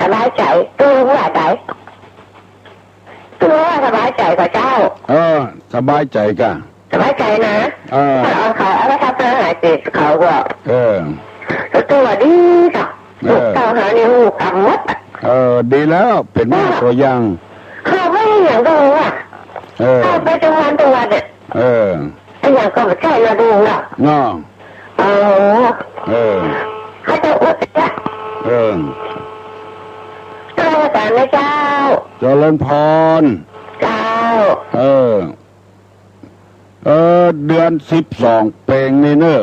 สบายใจ๋ ตุ๊ลุงว่าใด ตุ๊ลุงว่าสบายใจ๋ก่อเจ้า เออ สบายใจ๋ก่ะ สบายใจ๋นะ เออ เอาเขาเอาไปทำมาหากิ๋นเขาก็ เออ ตุ๊ลุงว่าดีก่ะ เออ ลูกเต้าเฮานี่ฮู้กำหมดอะ เออ ดีแล้ว เป๋นแม่ตั๋วอย่าง เขาไม่ได้อย่างเดียวอะ เออ เขาไปทุกวันทุกวันเนี่ย เออ ไอ้อย่างก็บ่ใจ้ละลุงเนาะ เนาะ เออ เออ ข้าเจ้าอู้ละ เออ นมัสก๋านนะเจ้า เจริญพร เจ้า เออ เออ เดือนสิบสองเป๋งนี้เน่อ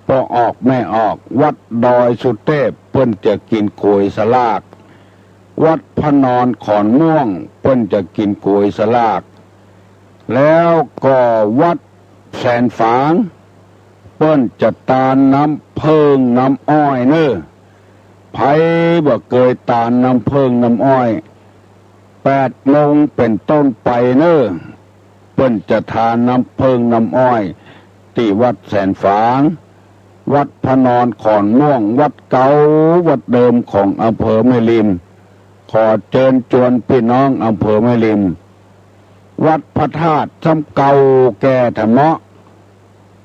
ป้อออกแม่ออก วัดดอยสุเตพเปิ้นจะกิ๋นก๋วยสลาก วัดพระนอนขอนม่วงเปิ้นจะกิ๋นก๋วยสลาก แล้วก็วัดแสนฝาง เปิ้นจะตานน้ำเผิ้งน้ำอ้อยเน่อ ใผบ่เกยตานน้ำเผิ้งน้ำอ้อย แปดโมงเป๋นต้นไปเน่อ เปิ้นจะตานน้ำเผิ้งน้ำอ้อย ตี้วัดแสนฝาง วัดพระนอนขอนม่วง วัดเก่าวัดเดิมของอำเภอแม่ริม ขอเจิญจวนปี้น้องอำเภอแม่ริม วัดพระธาตุซ้ำเก่าแก่แท้เมาะ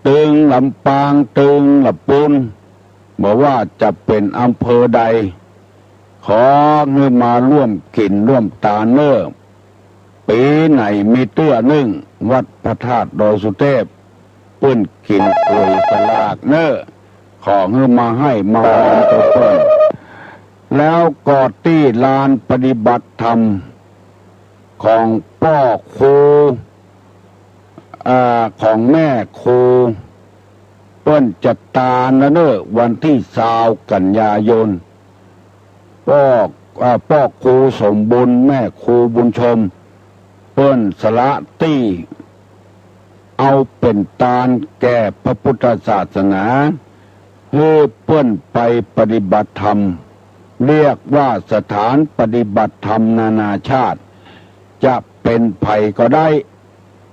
ตึงลำปาง ตึงละปูน บ่ว่าจะเป๋นอำเภอใด ขอหื้อมาร่วมกิ๋นร่วมตานเน่อ ปี๋ไหนมีเตื้อนึ่ง วัดพระธาตุดอยสุเทพ เปิ้นกิ๋นก๋วยสลากเน่อ ขอหื้อมาไห้มาฮอนตวยเปิ้น แล้วก็ตี้ลานปฏิบัติธรรมของป้อครู อ่า ของแม่ครู เปิ้นจะตานแล้วเน่อ วันตี้ซาวกันยายน ป้อ อ่า ป้อครูสมบุญ แม่ครูบุญชม เปิ้นสละตี้ เอาเป๋นตานแก่พระพุทธศาสนา หื้อเปิ้นไปปฏิบัติธรรม เรียกว่าสถานปฏิบัติธรรมนานาชาติ จะเป๋นใผก็ได้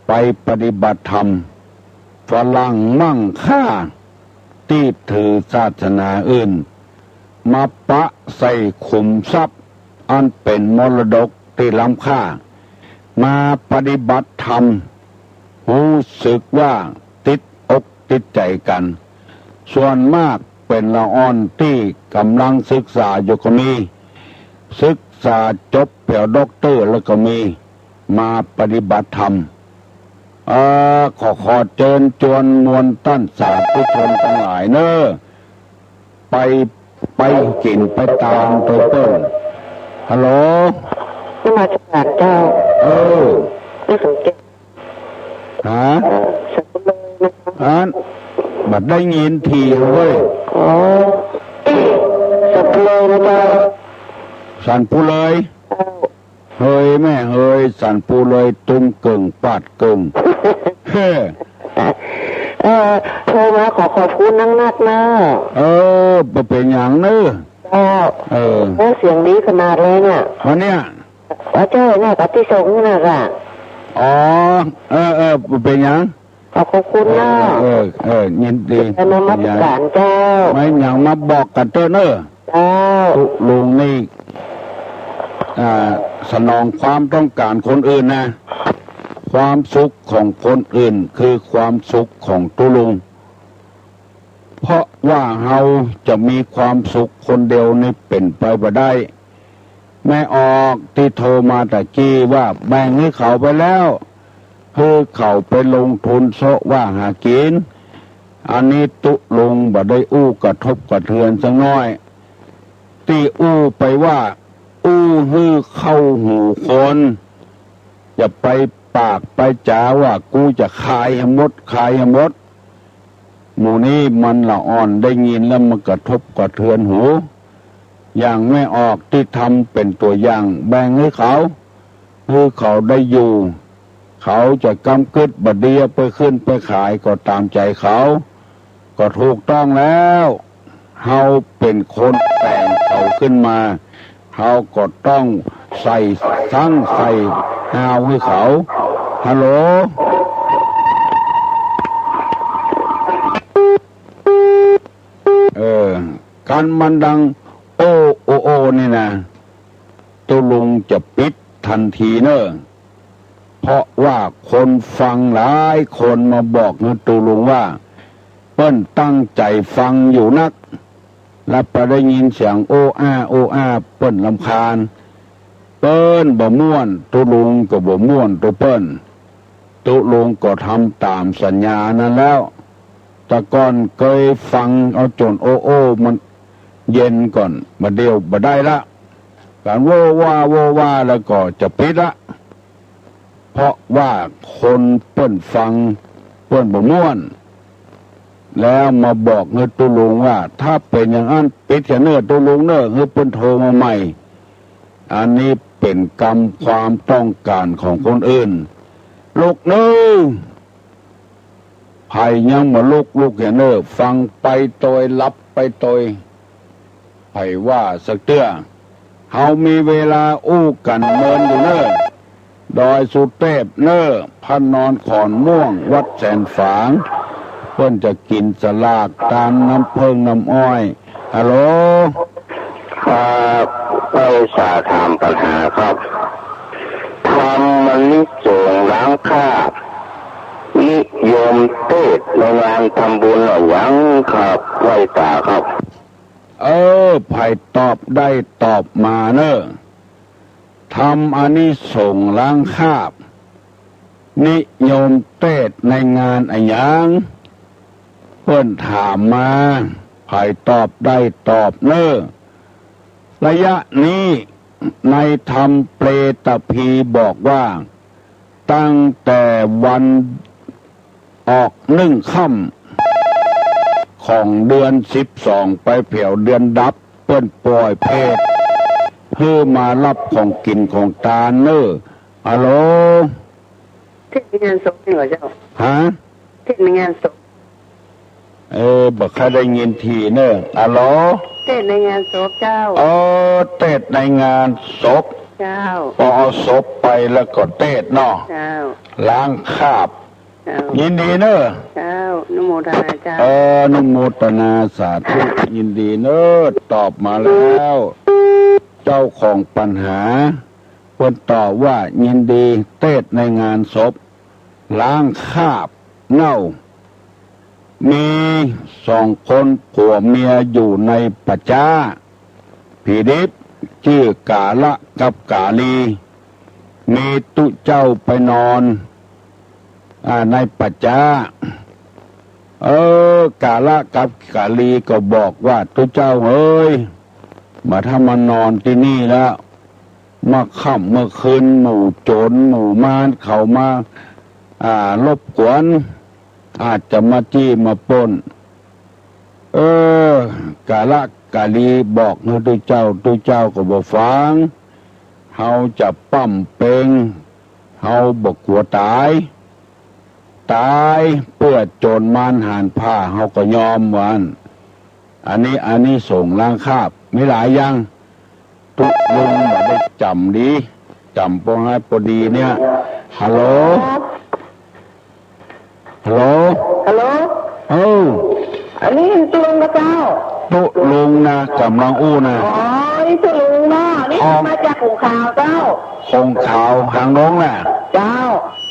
ไปปฏิบัติธรรม ฝรั่งมั่งค่า ตี้ถือศาสนาอื่น มาปะใส่ขุมทรัพย์อันเป๋นมรดกตี้ล้ำค่า มาปฏิบัติธรรม ฮู้สึกว่าติดอกติดใจ๋กั๋น ส่วนมากเป๋นละอ่อนตี้ก่ำลังศึกษาอยู่ก็มี ศึกษาจบแผวด็อกเตอร์แล้วก็มี มาปฏิบัติธรรม เอ่อ ขอ ขอเจิญจวนมวลต้านสาธุชนตังหลายเน่อ ไป ไปกิ๋นไปตานตวยเปิ้น ฮัลโหล นมัสก๋านเจ้า เออ ไม่สังเกต ฮะ เอ่อ สันปุเลยนะคะ อัน บ่ได้ยินถี่เว้ย อ๋อ สันปุเลยนะเจ้า สันปุเลย เจ้า เฮยแม่เฮย สันปุเลย ตุ้มเกิ่งปาดเกิ่ง เฮ้ เอ่อ โทรมาขอขอบคุณนักๆ เน่อ เออ บ่เป๋นหยังเน่อ เจ้า เออ โอ้ เสียงดีขนาดเลยเนี่ย วันเนี้ย ว่าเจ้าเนี่ย ปฏิส่งนี่นะค่ะ อ๋อ เออ เออ บ่เป๋นหยัง ขอขอบคุณเน่อ เออ เออ เออ ยินดี นมัสก๋านเจ้า ไม่หยังมาบอกกั๋นเต๊อะเน่อ เจ้า ตุ๊ลุงนี่ อ่า สนองความต้องก๋านคนอื่นนะ ความสุขของคนอื่นคือความสุขของตุ๊ลุง เพราะว่าเฮาจะมีความสุขคนเดียวนี่เป๋นไปบ่ได้ แม่ออกตี้โทรมาตะกี้ว่าแบ่งหื้อเขาไปแล้ว หื้อเขาไปลงทุนเซาะว่าหากิ๋น อันนี้ตุ๊ลุงบ่ได้อู้กระทบกระเทือนสักหน้อย ตี้อู้ไปว่า อู้หื้อเข้าหูคน อย่าไปปากไปจ๋าว่ากูจะขายหื้อหมด ขายหื้อหมด หมู่นี้มันละอ่อนได้ยินแล้วมันกระทบกระเทือนหู อย่างแม่ออกตี้ทำเป๋นตั๋วอย่าง แบ่งหื้อเขา หื้อเขาได้อยู่ เขาจะกำกึ๊ดบ่าเดียไปขึ้นไปขายก็ต๋ามใจ๋เขา ก็ถูกต้องแล้ว เฮาเป๋นคนแต่งเขาขึ้นมา เฮาก็ต้องใส่ซังใส่ฮาวหื้อเขา ฮัลโหล เออ กันมันดัง โอ้ โอ โอ นี่นะ ตุ๊ลุงจะปิดตันทีเน่อ เพราะว่าคนฟังหลายคนมาบอกหื้อตุ๊ลุงว่า เปิ้นตั้งใจ๋ฟังอยู่นัก แล้วไปได้ยินเสียงโอ้อ้า โอ้อ้า เปิ้นรำคาญ เปิ้นบ่ม่วน ตุ๊ลุงก็บ่ม่วนตวยเปิ้น ตุ๊ลุงก็ทำต๋ามสัญญานั้นแล้ว แต่ก่อนเกยฟังเอาจ๋นโอ้โอ้มันเย็นก่อน บ่าเดี่ยวบ่ได้ละ ก๋านโว้ว่าโว้ว่าแล้วก็จะปิดละ เพราะว่าคนเปิ้นฟังเปิ้นบ่ม่วน แล้วมาบอกหื้อตุ๊ลุงว่า ถ้าเป๋นอย่างอั้นปิดเสียเน่อตุ๊ลุงเน่อ หื้อเปิ้นโทรมาใหม่ อันนี้เป๋นกำความต้องก๋านของคนอื่น ลุกเน่อ ใผยังบ่ลุก ลุกเสียเน่อ ฟังไปตวย หลับไปตวย ใผว่าสักเตื้อ เฮามีเวลาอู้กั๋นเมินอยู่เน่อ ดอยสุเตพเน่อ พระนอนขอนม่วง วัดแสนฝาง เปิ้นจะกิ๋นสลากตานน้ำเผิ้งน้ำอ้อย ฮัลโหล ครับ ไปสาถามปัญหาครับ ธรรมนิสงส์ล้างคราบ นิโย ยมเตสน์ในงานทำบุญอะหยังครับ ไหว้ต๋าครับ เออ ใผตอบได้ตอบมาเน่อ ทำอานิสงส์ล้างคราบ นิยมเตสน์ในงานอะหยัง เปิ้นถามมา ใผตอบได้ตอบเน่อ ระยะนี้ในธรรมเปตภีร์บอกว่า ตั้งแต่วันออกหนึ่งค่ำของเดือนสิบสอง ไปแผวเดือนดับ เปิ้นป่อยเปรตหื้อมาฮับของกิ๋นของตานเน่อ ฮัลโหล เตสน์ในงานศพนี่เหรอเจ้า ฮะ เตสน์ในงานศพ เออ บ่ค่อยได้ยินถี่เน่อ ฮัลโหล เตสน์ในงานศพเจ้า เออ เตสน์ในงานศพ เจ้า ปอเอาศพไปแล้วก็เตสน์เนาะ เจ้า ล้างคราบ เจ้า ยินดีเน่อ เจ้า อนุโมทนาเจ้า เออ อนุโมทนาสาธุ ยินดีเน่อ ตอบมาแล้ว เจ้าของปัญหา เปิ้นตอบว่ายินดีเตสน์ในงานศพ ล้างคราบเน่า มีสองคนผัวเมียอยู่ในป่าจ๊า ผีดิบ จื้อกาละกับกาลี มีตุ๊เจ้าไปนอน อ่า ในป่าจ๊า เออ กาละกับกาลีก็บอกว่า ตุ๊เจ้าเอ๋ย บ่าถ้ามานอนตี้นี่แล้ว เมื่อค่ำเมื่อคืนหมู่โจ๋รหมู่มารเขามา อ่า รบกวน อาจจะมาจี้มาปล้น เออ กาละกาลีบอกหื้อตุ๊เจ้า ตุ๊เจ้าก็บ่ฟัง เฮาจะป้ำเปง เฮาบ่กั๋วต๋าย ต๋ายเปื้อโจ๋รมารหาญผ้า เฮาก็ยอม ว่าอั้น อันนี้อานิสงส์ล้างคราบ มีหลายอย่าง ตุ๊ลุงบ่ได้จ๋ำดี จ๋ำปอให้ปอดีเนี่ย ฮัลโหล ฮัลโหล ฮัลโหล เอ้า อันนี้ตุ๊ลุงกาเจ้า ตุ๊ลุงนะ ก่ำลังอู้นะ อ๋อ นี่ตุ๊ลุงเนาะ นี่ อ๋อ มาจากขงขาวเจ้า ขงขาวหางดงน่ะ เจ้า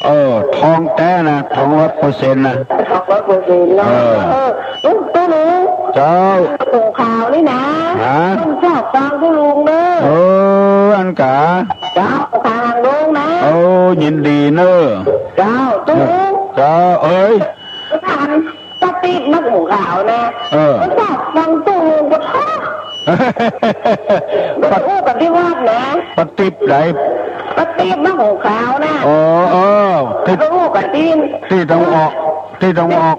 เออ ทองแต๊นะ ทองร้อยเปอร์เซ็นต์นะ ทองร้อยเปอร์เซ็นต์เนาะ เออ เออ ตุ๊ ตุ๊ลุง เจ้า ขงขาวนี่นะ ฮะ เปิ้นชอบฟังตุ๊ลุงเน่อ เออ อั้นกา เจ้า ขงขาวหางดงนะ เออ ยินดีเน่อ เจ้า ตุ๊ลุง เจ้า เอ้ย อัน ปะติ๊บนักขงขาวนะ เออ เปิ้นชอบฟังตุ๊ลุงก็ชอบ ไปอู้กั๋นตี้วัดนะ ปะติ๊บไหน ปะติ๊บนักขงขาวนะ อ๋อ เออ ตี้ ไปอู้กั๋นตี้ ตี้ตะวันออก ตี้ตะวันออก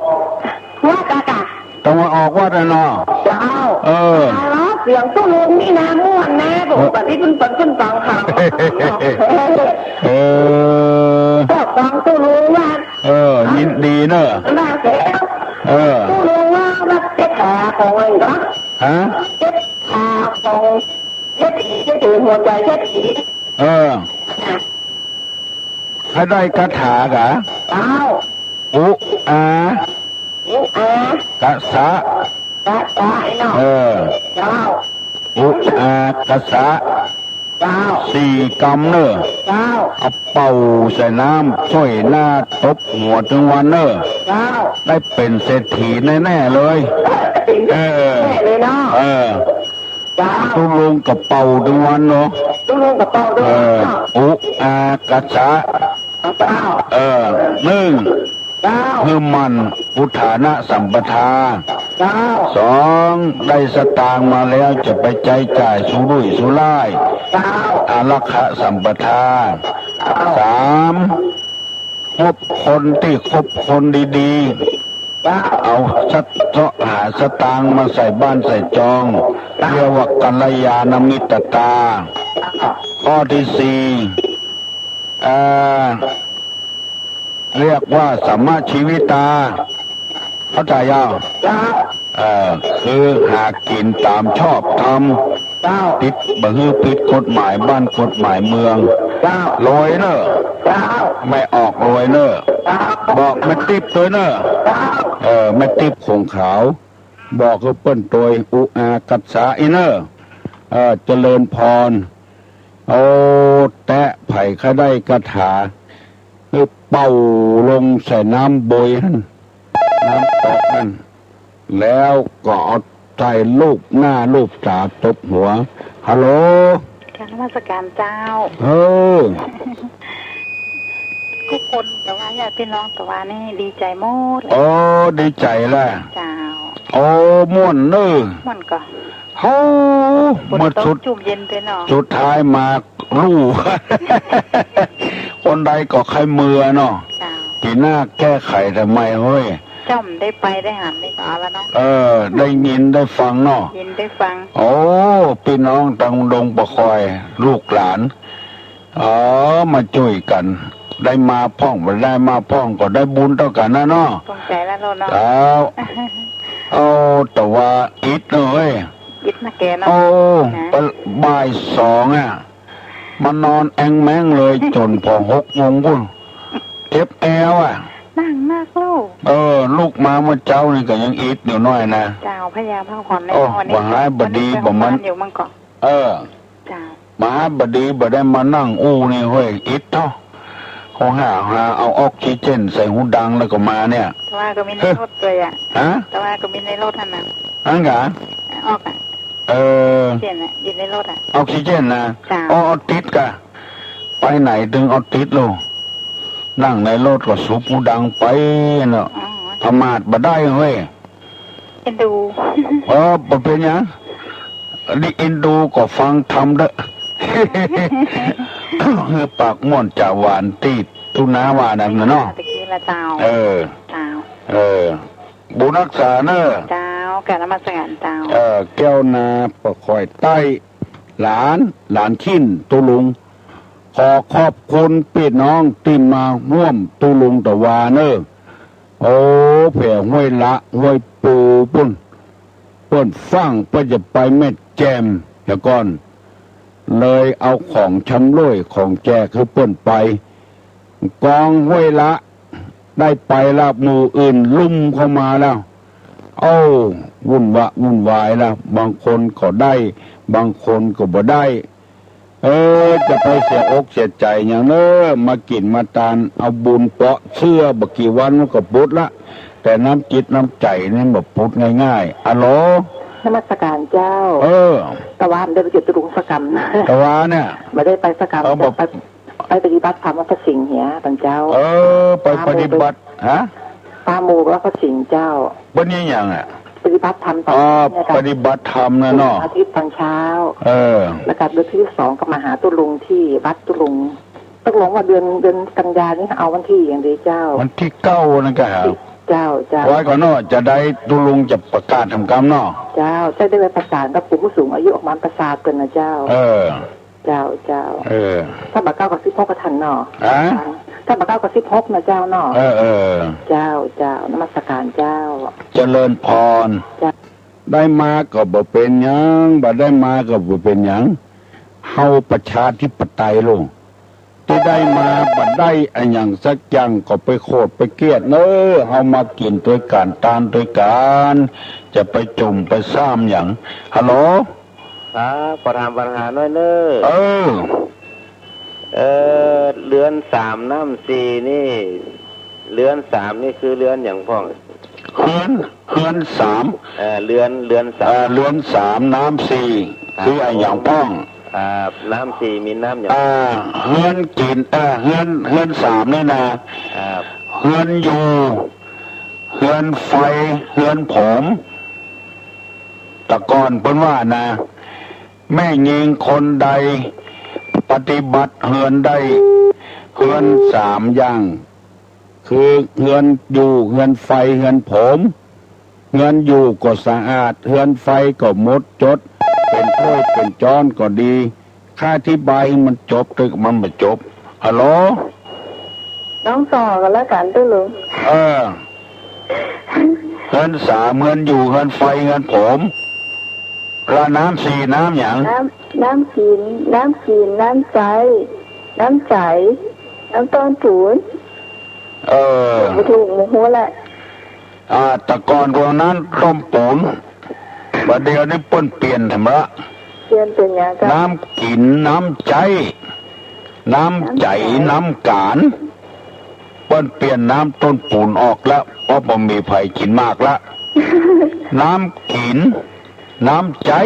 วัดอะกะ ตะวันออกวัดอะเนาะ เจ้า เออ ฮัลโหล เสียงตุ๊ลุงนี่นะม่วนนะ บอกว่าตี้เปิ้น เปิ้น เปิ้นฟังข่าว เออ ก็ฟังตุ๊ลุงว่า เออ ยินดีเน่อ น่าเสีย เออ ตุ๊ลุงว่า ว่าเจ็บขาของมันก็ ฮะ เจ็บขาของ เจ็บผี เจ็บผี หัวใจเจ็บผี เออ ใค่ได้คาถากะ เจ้า อุอา อุอา กะสะ กะสะเนาะ เออ เจ้า อุอา กะสะ เจ้า สี่กำเน่อ เจ้า เอาเป่าใส่น้ำ สวยหน้าตบหัวตึงวันเน่อ เจ้า ได้เป๋นเศรษฐีแน่ๆ เลย เออ แน่เลยเนาะ เออ เจ้า ตุ๊ลุงก็เป่าตึงวันเนาะ ตุ๊ลุงก็เป่าตึงวันเนาะ เออ อุอากาสะ เจ้า เออ นึ่ง เจ้า หื้อหมั่นอุทานะสัมปทา เจ้า สอง ได้สตางค์มาแล้วจะไปใจ๊จ่ายสุรุ่ยสุร่าย เจ้า อารักขะสัมปทา เจ้า สาม คบคนตี้คบคนดีๆ เจ้า เอาสะ เซาะหาสตางค์มาใส่บ้านใส่จอง เจ้า เรียกว่ากัลยาณมิตรตา เจ้า ข้อตี้สี่ เอ่อ เรียกว่าสัมมาชีวิตา เข้าใจ๋ยัง เจ้า เอ่อ คือหากิ๋นต๋ามชอบธรรม เจ้า ผิด บ่หื้อผิดกฎหมายบ้านกฎหมายเมือง เจ้า รวยเน่อ เจ้า แม่ออกรวยเน่อ เจ้า บอกแม่ติ๊บตวยเน่อ เจ้า เออ แม่ติ๊บขงขาว บอกหื้อเปิ้นตวย อุอากาสะอี้เน่อ เออ เจริญพร โอ้ แต๊ใผใค่ได้คาถา หื้อเป่าลงใส่น้ำบวยหั้น น้ำตกหั้น แล้วก็เอาใส่ลูบหน้าลูบต๋าตบหัว ฮัลโหล กราบนมัสการเจ้า เออ กู้คนตะวา ญาติพี่น้องตะวานี่ดีใจ๋หมดเลย โอ้ ดีใจ๋ละ เจ้า โอ้ ม่วนเน่อ ม่วนก่อ เฮ้า ฝนตก เมื่อสุด จุ่มเย็นไปเนาะ สุดท้ายมา ฮู้ คนใดก็ใค่เมือเนาะ เจ้า ปี๋หน้าแก้ไขทำไมเฮ้ย จ้อมได้ไปได้หันนี่ก็เอาละเนาะ เออ ได้ยินได้ฟังเนาะ ยินได้ฟัง โอ้ ปี้น้องตังดงปะคอย ลูกหลาน เออ มาจ้วยกั๋น ได้มาพ่อง บ่ได้มาพ่อง ก็ได้บุญเต้ากั๋นนะเนาะ สงสัยแล้วเนาะ เจ้า เอา ตะวาอิดเน่อเฮ้ย อิดนะแกเนาะ โอ้ นะ บ่ายสองอะ มานอนแองแม้งเลย จ๋นผ่อหกโมงปู้น เจ็บแอวอะ นั่งนักลูก เออ ลุกมาเมื่อเจ๊านี่ก็ยังอิดอยู่หน้อยนะ เจ้า พยายามพักผ่อนใน โอ้ วันนี้ บ่หายบ่ดี วันนี้ไป บ่มัน โรงพยาบาลอยู่มั่งก่อ เออ เจ้า บ่หายบ่ดี บ่ได้มานั่งอู้นี่เฮ้ย อิดเนาะ เขาหา หาเอาออกซิเจนใส่หูดังแล้วก็มาเนี่ย ตะวาก็มีในรถตวยอะ ฮะ ตะวาก็มีในรถหั้นน่ะ อั้นกา ออกอะ เออ ออกซิเจนอะ อยู่ในรถอะ ออกซิเจนนะ เจ้า เอา เอาติดกา ไปไหนตึงเอาติดลูก นั่งในรถก็สูบหูดังไปเนาะ อ๋อ ประมาทบ่ได้เฮ้ย เอ็นดู เออ บ่เป๋นหยัง อันนี้เอ็นดูก็ฟังธรรมเต๊อะ หื้อปากม่วนจาหวานตี้ตุ๊น้าว่านั้นน่ะเนาะ ตะกี้ละเจ้า เออ เจ้า เออ บุญฮักษาเน่อ เจ้า กราบนมัสการเจ้า เออ แก้วนาปะคอยใต้ หลาน หลานชิ้นตุ๊ลุง ขอขอบคุณปี้น้องตี้มาฮ่วมตุ๊ลุงตะวาเน่อ โอ้ แผวห้วยละ ห้วยปูปู้น เปิ้นฟั่งเปิ้นจะไปแม่แจ่ม เดี๋ยวก่อน เลยเอาของชำร่วยของแจกหื้อเปิ้นไป กองห้วยละ ได้ไปละ หมู่อื่นลุ่มเข้ามาแล้ว เอ้า วุ่นวะวุ่นวายละ บางคนก็ได้ บางคนก็บ่ได้ เออ จะไปเสียอกเสียใจ๋หยังเน่อ มากิ๋นมาตาน เอาบุญเปาะเสื้อ บ่กี่วันมันก็ปุ๊ดละ แต่น้ำจิตน้ำใจ๋นี่บ่ปุ๊ดง่ายๆ อะโหล นมัสการเจ้า เออ ตะวาบ่ได้ไปเก็บตุ๊ลุงสักกำ ตะวาเนี่ย บ่ได้ไปสักกำ เออ บ่ ไป ไปปฏิบัติธรรมวัดพระสิงห์เหีย ตังเจ้า เออ ไปปฏิบัติ ฮะ ปาโมกข์วัดพระสิงห์เจ้า เปิ้นเฮียนหยังอะ ปฏิบัติธรรมต๋อน อ๋อ เนี่ยเจ้า ปฏิบัติธรรมน่ะเนาะ อาทิตย์ตอนเช้า เออ แล้วก็เดือนที่สองก็มาหาตุ๊ลุงที่วัดตุ๊ลุง ตกลงว่าเดือน เดือนกันยานี่เอาวันตี้หยังดีเจ้า วันตี้เก้านั่นกา เจ้า เจ้า ไว้ก่อนเนาะ จะได้ตุ๊ลุงจะประกาศทำกำเนาะ เจ้า จะได้ไปประสานกับกลุ่มผู้สูงอายุออกมาประสาทเปิ้นนะเจ้า เออ เจ้า เจ้า เออ ถ้าบ่เก้าก็สิบหกก็ทันเนาะ ฮะ ถ้าบ่เก้าก็สิบหกนะเจ้าเนาะ เออ เออ เจ้า เจ้า นมัสการเจ้า เจริญพร เจ้า ได้มาก็บ่เป๋นหยัง บ่ได้มาก็บ่เป๋นหยัง เฮาประชาธิปไตยลูก ตี้ได้มาบ่ได้อะหยังสักอย่างก็ไปโขดไปเกลียดเน่อ เฮามากิ๋นตวยกั๋น ตานตวยกั๋น จะไปจุ่มไปซ่ามหยัง ฮัลโหล ครับ ขอถามปัญหาหน่อยเน่อ เออ เอ่อ เฮือนสามน้ำสี่นี่ เฮือนสามนี่คือเฮือนหยังพ่อง เฮือน เฮือนสาม เอ่อ เฮือน เฮือนสาม เอ่อ เฮือนสามน้ำสี่ ครับ คืออะหยังพ่อง ครับ น้ำสี่มีน้ำหยัง อ่า เฮือนกิ๋น เอ่อ เฮือน เฮือนสามนี่นะ ครับ เฮือนอยู่ เฮือนไฟ เฮือนผม แต่ก่อนเปิ้นว่านะ แม่ญิงคนใดปฏิบัติเฮือนได้เฮือนสามอย่าง คือเฮือนอยู่ เฮือนไฟ เฮือนผม เฮือนอยู่ก็สะอาด เฮือนไฟก็หมดจด เป๋นถ้วยเป๋นจ๊อนก็ดี ข้าอธิบายหื้อมันจบ ตึกมันบ่จบ ฮัลโหล น้องต่อกันแล้วกันตุ๊ลุง เออ เฮือนสาม เฮือนอยู่ เฮือนไฟ เฮือนผม ละน้ำสี่ น้ำหยัง น้ำ น้ำกิ๋น น้ำกิ๋น น้ำใจ๊ น้ำใจ๋ น้ำต้อนปู๋น เออ บ่ถูก บ่ฮู้แหละ อ่า แต่ก่อนพวกนั้นต้อนปู๋น บ่าเดี่ยวนี้เปิ้นเปลี่ยนแถมละ เปลี่ยนเป๋นหยังเจ้า น้ำกิ๋น น้ำใจ๊ น้ำใจ๋ น้ำใจ๋ น้ำก๋าน ปิ้นเปลี่ยนน้ำต้นปู๋นออกละ เพราะบ่มีใผกิ๋นมากละ น้ำกิ๋น น้ำใจ๊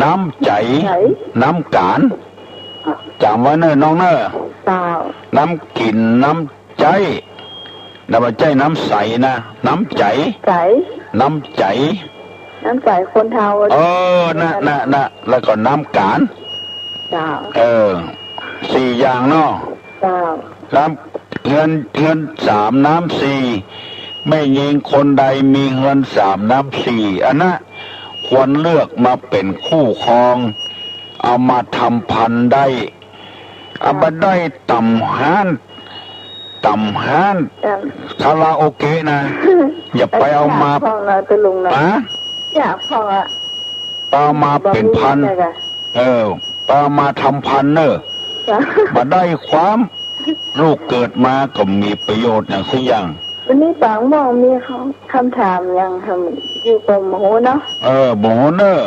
น้ำใจ๋ ใจ๋ น้ำก๋าน จ๋ำไว้เน่อน้องเน่อ เจ้า น้ำกิ๋น น้ำใจ๊ น้ำใจ๊ น้ำใสนะ น้ำใจ๋ ใจ๋ น้ำใจ๋ น้ำใจ๋คนเฒ่า เออ น่ะ น่ะ น่ะ แล้วก็น้ำก๋าน เจ้า เออ สี่อย่างเนาะ เจ้า น้ำ เฮือน เฮือนสามน้ำสี่ แม่ญิงคนใดมีเฮือนสามน้ำสี่ อันนะ ควรเลือกมาเป๋นคู่ครอง เอามาทำพันธุ์ได้ เอามาได้ต๋ามฮ้าน ต๋ามฮ้าน ต๋าม คาราโอเกะนะ อย่าไปเอามา พ่องนะตะลุงนะ ฮะ อยากพ่องอะ เอามาเป๋นพันธุ์ บ่มีอะไรกะ เออ เอามาทำพันธุ์เน่อ จ้ะ บ่ได้ความ ลูกเกิดมาก็บ่มีประโยชน์หยังสักอย่าง วันนี้ป๋าม่วงมีคำ คำถามหยัง อยู่ก็บ่ฮู้เนาะ เออ บ่ฮู้เน่อ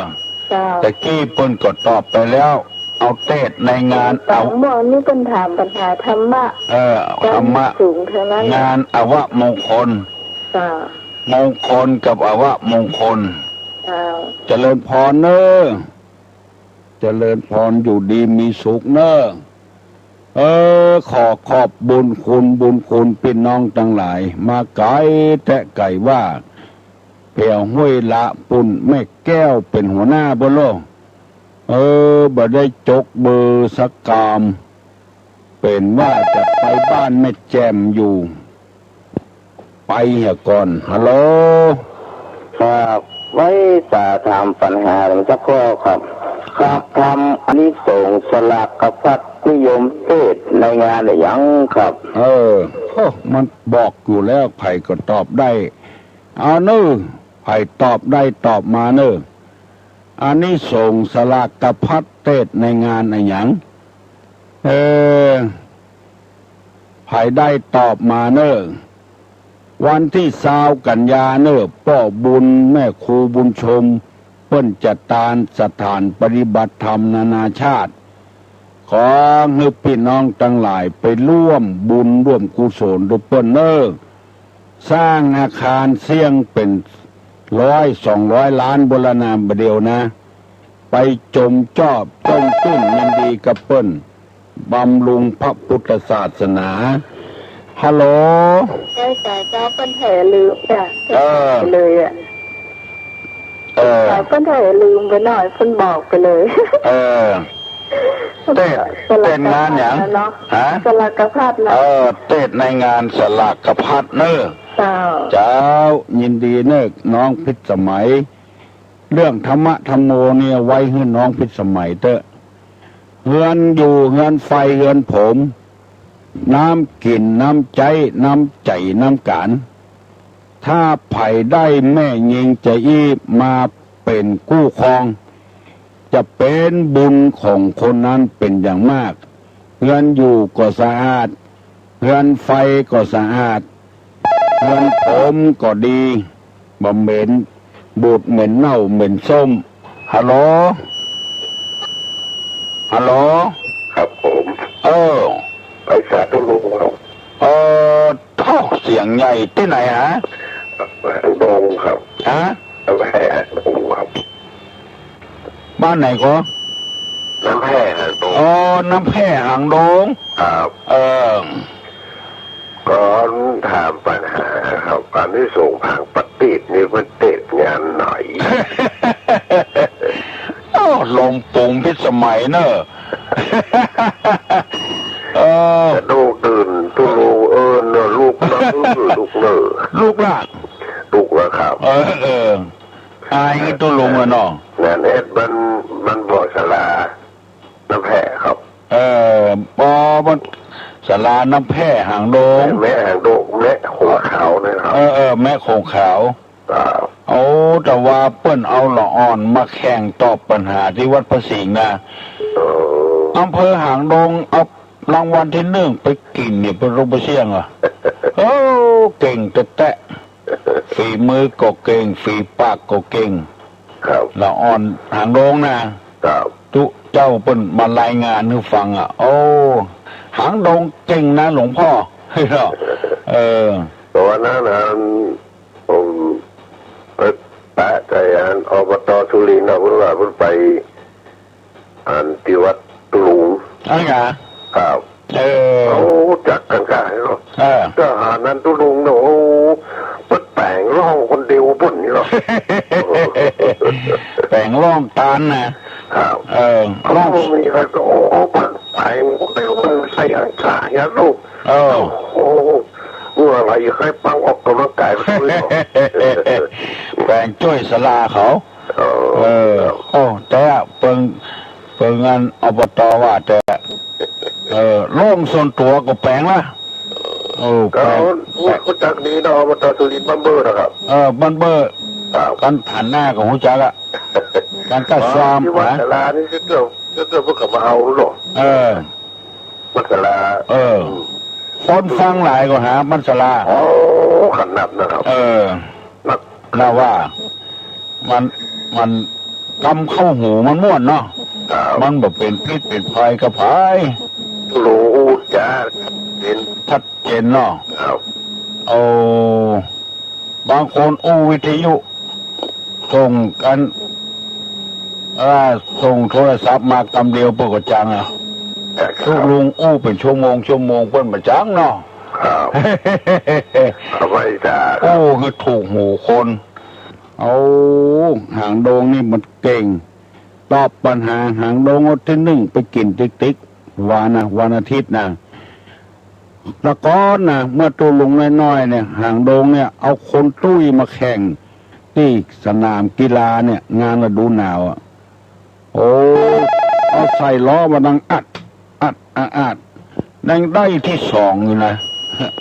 เจ้า ตะกี้เปิ้นก็ตอบไปแล้ว เอาเตสน์ในงาน ป๋าม่วงนี่เปิ้นถามปัญหาธรรมะ เออ ธรรมะ สูงเท่านั้น งานอวมงคล เจ้า มงคลกับอวมงคล เจ้า เจริญพรเน่อ เจริญพร อยู่ดีมีสุขเน่อ เออ ขอขอบบุญคุณ บุญคุณปี้น้องตังหลาย มาไก๋แต๊ไก๋ว่า แผวห้วยละปู๊น แม่แก้วเป๋นหัวหน้าบ่โล เออ บ่ได้จกเบอร์สักกำ เป๋นว่าจะไปบ้านแม่แจ่มอยู่ ไปเหียก่อน ฮัลโหล ครับ ไว้จะถามปัญหาสักข้อครับ ครับ ถามอานิสงส์สลากพัดนิยมเตสน์ในงานอะหยังครับ เออ โอ้ มันบอกอยู่แล้ว ใผก็ตอบได้ เอาเน่อ ใผตอบได้ตอบมาเน่อ อานิสงส์สลากพัดเตสน์ในงานอะหยัง เออ ใผได้ตอบมาเน่อ วันตี้ซาวกันยาเน่อ ป้อบุญแม่ครูบุญชม เปิ้นจัดตานสถานปฏิบัติธรรมนานาชาติ ขอหื้อปี้น้องตังหลายไปร่วมบุญร่วมกุศลตวยเปิ้นเน่อ สร้างอาคารเสี้ยงเป๋นร้อยสองร้อยล้านโบราณาบาดเดียวนะ ไปจมจอบจ้องจุ้นยินดีกับเปิ้น บำรุงพระพุทธศาสนา ฮัลโหล ใจ้จ้ะเจ้า เปิ้นแผลลืมจ้ะ เออ เลยอะ เออ เปิ้นแผลลืมไปหน่อย เปิ้นบอกไปเลย เออ เตสน์ สลากพัด เตสน์งานหยัง เนาะ ฮะ สลากพัดนะ เออ เตสน์ในงานสลากพัดเน่อ เจ้า เจ้า ยินดีเน่อ น้องพิสมัย เรื่องธรรมะธรรมโมเนี่ยไว้หื้อน้องพิสมัยเต๊อะ เฮือนอยู่เฮือนไฟเฮือนผม น้ำกิ๋นน้ำใจ๊น้ำใจ๋น้ำก๋าน ถ้าใผได้แม่ญิงจาอี้มาเป๋นคู่ครอง จะเป๋นบุญของคนนั้นเป๋นอย่างมาก เฮือนอยู่ก็สะอาด เฮือนไฟก็สะอาด เฮือนผมก็ดี บ่เหม็นบูดเหม็นเน่าเหม็นส้ม ฮัลโหล ฮัลโหล ครับผม เออ ไปสาธุลุงครับ เออ โธ่ เสียงใหญ่ ตี้ไหนฮะ หางดงครับ ฮะ น้ำแพร่หางดงครับ บ้านไหนก็ น้ำแพร่หางดง อ๋อ น้ำแพร่หางดง ครับ เออ ก็ถามปัญหาครับ อานิสงส์ผางประทีปนี่เปิ้นเตสน์งานไหน โอ้ ลมปรุงพิสมัยเนอะ เออ กระดูกตื่นตุลู เออ เนอะ ลุกนะ เออ ลุกเนอะ ลุกละ ลุกแล้วครับ เออ เออ อายก็ตุลุงอะเนาะ งานเอ็ดมัน มันบ่อสลา น้ำแพร่ครับ เออ บ่อมัน ศาลาน้ำแพร่หางดง แม่หางดง แม่โขงขาวนะครับ เออ เออ แม่โขงขาว ครับ โอ้ แต่ว่าเปิ้นเอาละอ่อนมาแข่งตอบปัญหาตี้วัดพระสิงห์นะ เออ อำเภอหางดง เอารางวัลตี้นึ่งไปกิ๋นเนี่ย เปิ้นลงไปเสี่ยงอะ โอ้ เก่งแต๊ๆ ฝีมือก็เก่ง ฝีปากก็เก่ง ครับ ละอ่อนหางดงนะ ครับ ตุ๊เจ้าเปิ้นมารายงานหื้อฟังอะ โอ้ หางดงเก่งนะหลวงพ่อ เนาะ เออ เพราะว่านั้น อัน ผมไปแปะใจ๋อัน อบต.สุรินทร์เนาะ เปิ้นว่าเปิ้นไป อันตี้วัดตุ๊ลุง อันกะ ครับ เออ เขาจักกั๋นกะเนาะ เออ ทหารนั้นตุ๊ลุงเนาะ โอ้ เปิ้นแป๋งร่องคนเดียวเปิ้นนี่เนาะ แป๋งร่องตานนะ ครับ เออ ร่อง เขามีใครก็ โอ้ เปิ้นแป๋งคนเดียว เปิ้นใส่อังกาเนี่ยลูก เออ โอ้ เมื่อไหร่ใครปังออกกำลังกายไปด้วยเนาะ แป๋งจ้วยศาลาเขา เออ เออ โอ้ แต่เปิง เปิงอัน อบต.ว่าแต่ เออ ร่องส่วนตั๋วก็แป๋งละ โอ้ ก็ แป๋ง คนจักดีเนาะ อบต.สุรินทร์บ้านเบ้อนะครับ เออ บ้านเบ้อ ครับ กั๋นผ่านหน้าก็ฮู้จักอะ กั๋นตัด อ๋อ ซ้ำ ตี้วัด นะ ศาลานี่ก็เกือบ ก็เกือบพวกเขามาเอาเนาะ เออ วัดศาลา เออ คนฟังหลายก็หาวัดศาลา โอ้ ขนาดนะครับ เออ นัก น่าว่า มัน มันกำเข้าหูมันม่วนเนาะ ครับ มันบ่เป๋นพิษเป๋นภัยกับใผ ฮู้จ๋า เป๋น ชัดเจนเนาะ ครับ โอ้ บางคนอู้วิทยุ ส่งกั๋น อ่า ส่งโทรศัพท์มากำเดียวเปิ้นก็จังอะ ครับ ตุ๊ลุงอู้เป๋นชั่วโมง ชั่วโมงเปิ้นบ่จังเนาะ ครับ เอาไว้จ้า อู้หื้อถูกหูคน โอ้ หางดงนี่มันเก่ง ตอบปัญหาหางดงเอาตี้นึ่งไปกิ๋นติ๊กๆ วันนะ วันอาทิตย์นะ แต่ก่อนนะ เมื่อตุ๊ลุงน้อยๆ เนี่ย หางดงเนี่ย เอาคนตุ้ยมาแข่งตี้สนามกีฬาเนี่ย งานฤดูหนาวอะ โอ้ เอาใส่ล้อมาดังอัด อัด อัด อัด ยังได้ตี้สองอยู่นะ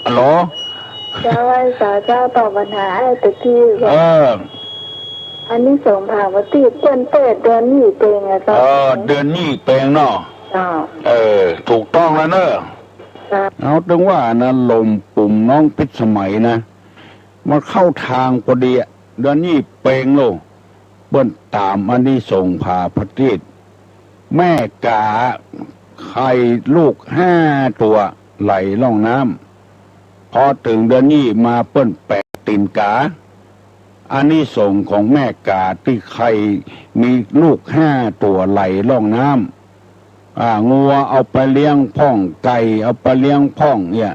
ฮัลโหล เจ้า ไหว้สาเจ้า ตอบปัญหาไอ้ตะกี้ก่อน เออ อานิสงส์ผาประทีปเปิ้นเตศน์เดือนยี่เปงอะเจ้า เออ เดือนยี่เปงเนาะ เจ้า เออ ถูกต้องแล้วเนอะ เจ้า เอา เถิงว่านะ หลวงปู่น้องพิสมัยนะ มันเข้าทางพอดีอะ เดือนยี่เปงโล เปิ้นต๋ามอานิสงส์ผาประทีป แม่ก๋าไข่ลูกห้าตั๋วไหลล่องน้ำ พอเถิงเดือนยี่มาเปิ้นแป๋งตี๋นก๋า อานิสงส์ของแม่ก๋าตี้ไข่มีลูกห้าตั๋วไหลล่องน้ำ อ่า งัวเอาไปเลี้ยงพ่อง ไก่เอาไปเลี้ยงพ่องเนี่ย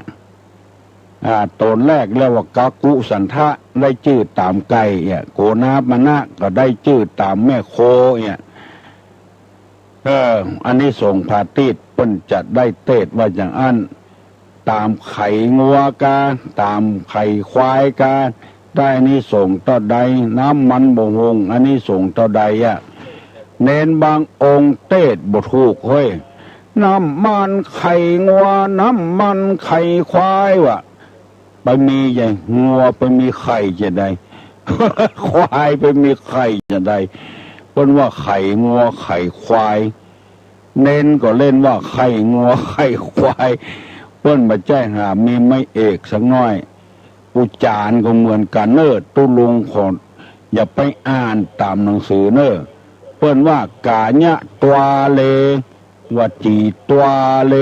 อ่า ตั๋วแรกเรียกว่ากักขุสัณฐะ ได้จื้อต๋ามไก่เนี่ย โกนาปมะนะก็ได้จื้อต๋ามแม่โคเนี่ย เออ อานิสงส์ผาประทีปเปิ้นจะได้เตศน์ว่าอย่างอั้น ต๋ามไข่งัวกา ต๋ามไข่ควายกา ได้อานิสงส์เต้าใด น้ำมันบ่าหุง อานิสงส์เต้าใดอะ เณรบางองค์เตศน์บ่ถูกเฮ้ย น้ำมันไข่งัว น้ำมันไข่ควายว่ะ ไปมีใหญ่ งัวไปมีไข่จะใด ควายไปมีไข่จะใด เปิ้นว่าไข่งัวไข่ควาย เณรก็เล่นว่าไข่งัวไข่ควาย เปิ้นบ่ใจ้หามีไม้เอกสักหน้อย อุจจารก็เหมือนกั๋นเน่อ ตุ๊ลุงขออย่าไปอ่านต๋ามหนังสือเน่อ เปิ้นว่ากายะทวาเล วจีทวาเล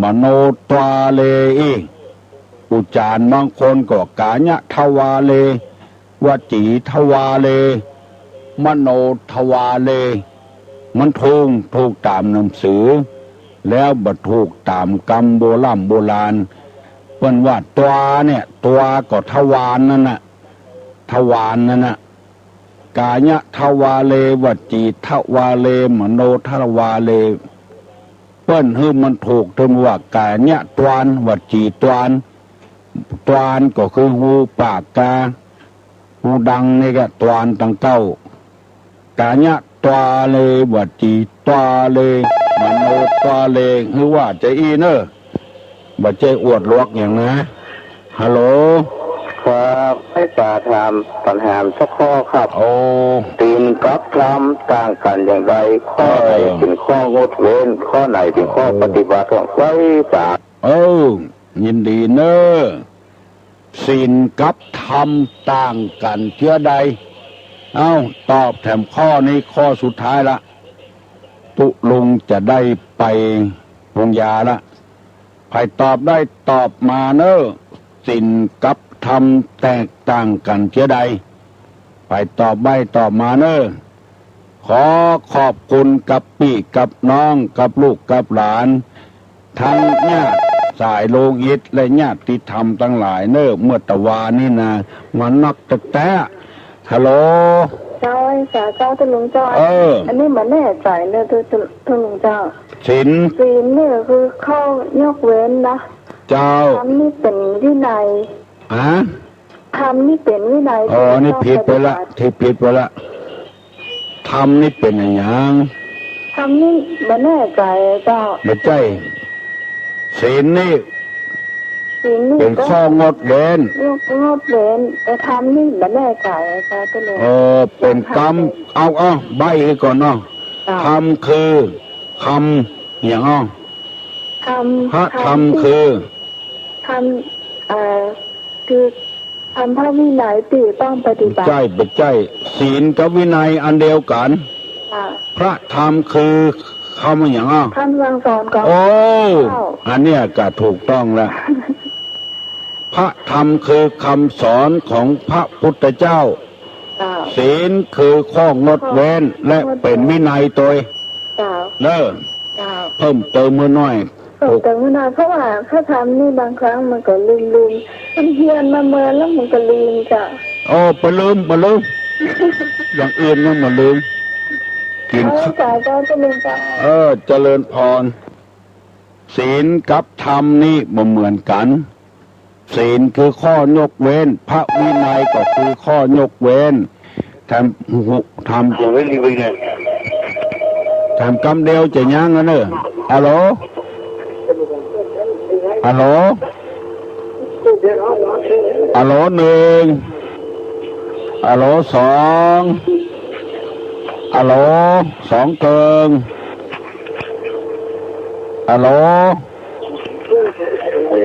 มโนทวาเล อีก อุจจารบางคนก็กายะทวาเล วจีทวาเล มโนทวาเล มันถูก ถูกต๋ามหนังสือ แล้วบ่ถูกต๋ามกำโบร่ำโบราณ เปิ้นว่าทวาเนี่ย ทวาก็ทวารนั่นน่ะ ทวารนั่นน่ะ กายะทวาเล วจีทวาเล มโนทวาเล เปิ้นหื้อมันถูก เถิงว่ากายะทวาร วจีทวาร ทวารก็คือหูปากกา หูดังนี่ก็ทวารตังเก้า กายะทวาเล วจีทวาเล มโนทวาเล หื้อว่าจะอี้เน่อ บ่ใจ้อวดหลวกอย่างนะ ฮัลโหล ครับ ไหว้สาถามปัญหาสักข้อครับ โอ้ ศีลกับธรรมต่างกั๋นอย่างใด ข้อใด เออ เป๋นข้องดเว้น ข้อไหนเป๋นข้อ โอ้ ปฏิบัติของ ไหว้สา เออ ยินดีเน่อ ศีลกับธรรมต่างกั๋นเจื้อใด เอ้า ตอบแถมข้อนี้ข้อสุดท้ายละ ตุ๊ลุงจะได้ไปปรุงยาละ ผ ผายตอบได้ตอบมาเน่อ ศีลกับธรรมแตกต่างกั๋นเจื้อใด ผายตอบได้ตอบมาเน่อ ขอขอบคุณกับปี้กับน้องกับลูกกับหลาน ทั้งญาติสายโลหิตและญาติธรรมตังหลายเน่อ เมื่อตะวานี้นา มานักแต๊ๆ ฮัลโหล เจ้า ไอ้สาเจ้า ตุ๊ลุงเจ้า เออ อันนี้บ่แน่ใจ๋เน่อ ตุ๊ ตุ๊ ตุ๊ลุงเจ้า ศีล ศีลนี่คือข้อยกเว้นนะ เจ้า ธรรมนี่เป๋นวินัย ฮะ ธรรมนี่เป๋นวินัย อ๋อ นี่ผิดไปละ ที่ต้องปฏิบัติ ที่ผิดไปละ ธรรมนี่เป๋นอะหยัง ธรรมนี่บ่แน่ใจ๋เจ้า บ่ใจ้ ศีลนี่ ศีลนี่ เป๋นข้องดเว้น งดเว้น แต่ธรรมนี่บ่แน่ใจ๋เจ้า ตุ๊ลุง เออ เป๋นกรรม เอา เอา ใบ้หื้อก่อนเนาะ เจ้า ธรรมคือ ธรรมอะหยังอ้อ ธรรม พระธรรมคือ ธรรม เอ่อ คือธรรมวินัยตี้ต้องปฏิบัติ ใจ้ บ่ใจ้ ศีลกับวินัยอันเดียวกั๋น ค่ะ พระธรรมคือคำอะหยังอ้อ คำสั่งสอนของ โอ้ เจ้า อันเนี้ยก็ถูกต้องละ พระธรรมคือคำสอนของพระพุทธเจ้า เจ้า ศีลคือข้องดเว้น ข้องดเว้น และเป๋นวินัยตวย เจ้า เน่อ เจ้า เพิ่มเติมหื้อหน้อย เพิ่มเติมหื้อหน้อย เพราะว่าพระธรรมนี่บางครั้งมันก็ลืมๆ มันเฮียนมาเมินแล้วมันก็ลืมเจ้า โอ้ บ่ลืม บ่ลืม อย่างอื่นยังบ่ลืม กิ๋น เออ ข้าว สาธุเจ้า เจริญเจ้า เออ เจริญพร ศีลกับธรรมนี่บ่เหมือนกั๋น ศีลคือข้อยกเว้น พระวินัยก็คือข้อยกเว้น แถม แถม แถมกำเดียวจะยั้งอะเน่อ ฮัลโหล ฮัลโหล ฮัลโหลหนึ่ง ฮัลโหลสอง ฮัลโหลสองเทิง ฮัลโหล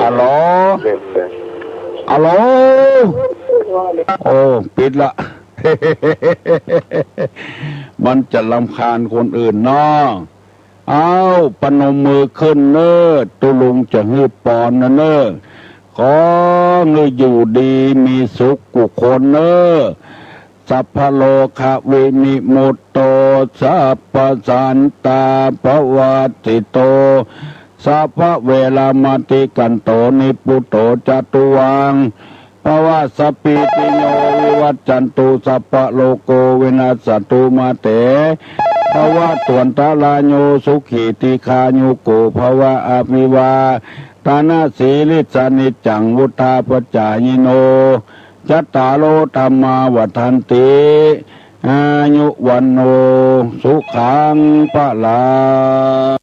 ฮัลโหล ฮัลโหล โอ้ ปิดละ มันจะรำคาญคนอื่นเนาะ อ้าว ประนมมือขึ้นเน่อ ตุ๊ลุงจะหื้อปอนนะเน่อ ขอหื้ออยู่ดีมีสุขกู้คนเน่อ สัพพะโรควินิมุตโต สัพพะสันตาปวัตติโต สัพพะเวรมติกันโต นิพพุโตจะตุวัง ภวะ สัพพีติโย วิวัชชันตุ สัพพะโรโค วินัสสะตุ มาเต ภวัตวันตะราโย สุขี ทีฆายุโก ภวะ อภิวาทะนะสีลิสสะ นิจจัง วุฑฒาปะจายิโน จัตตาโร ธัมมา วัฑฒันติ อายุ วัณโณ สุขัง พะลัง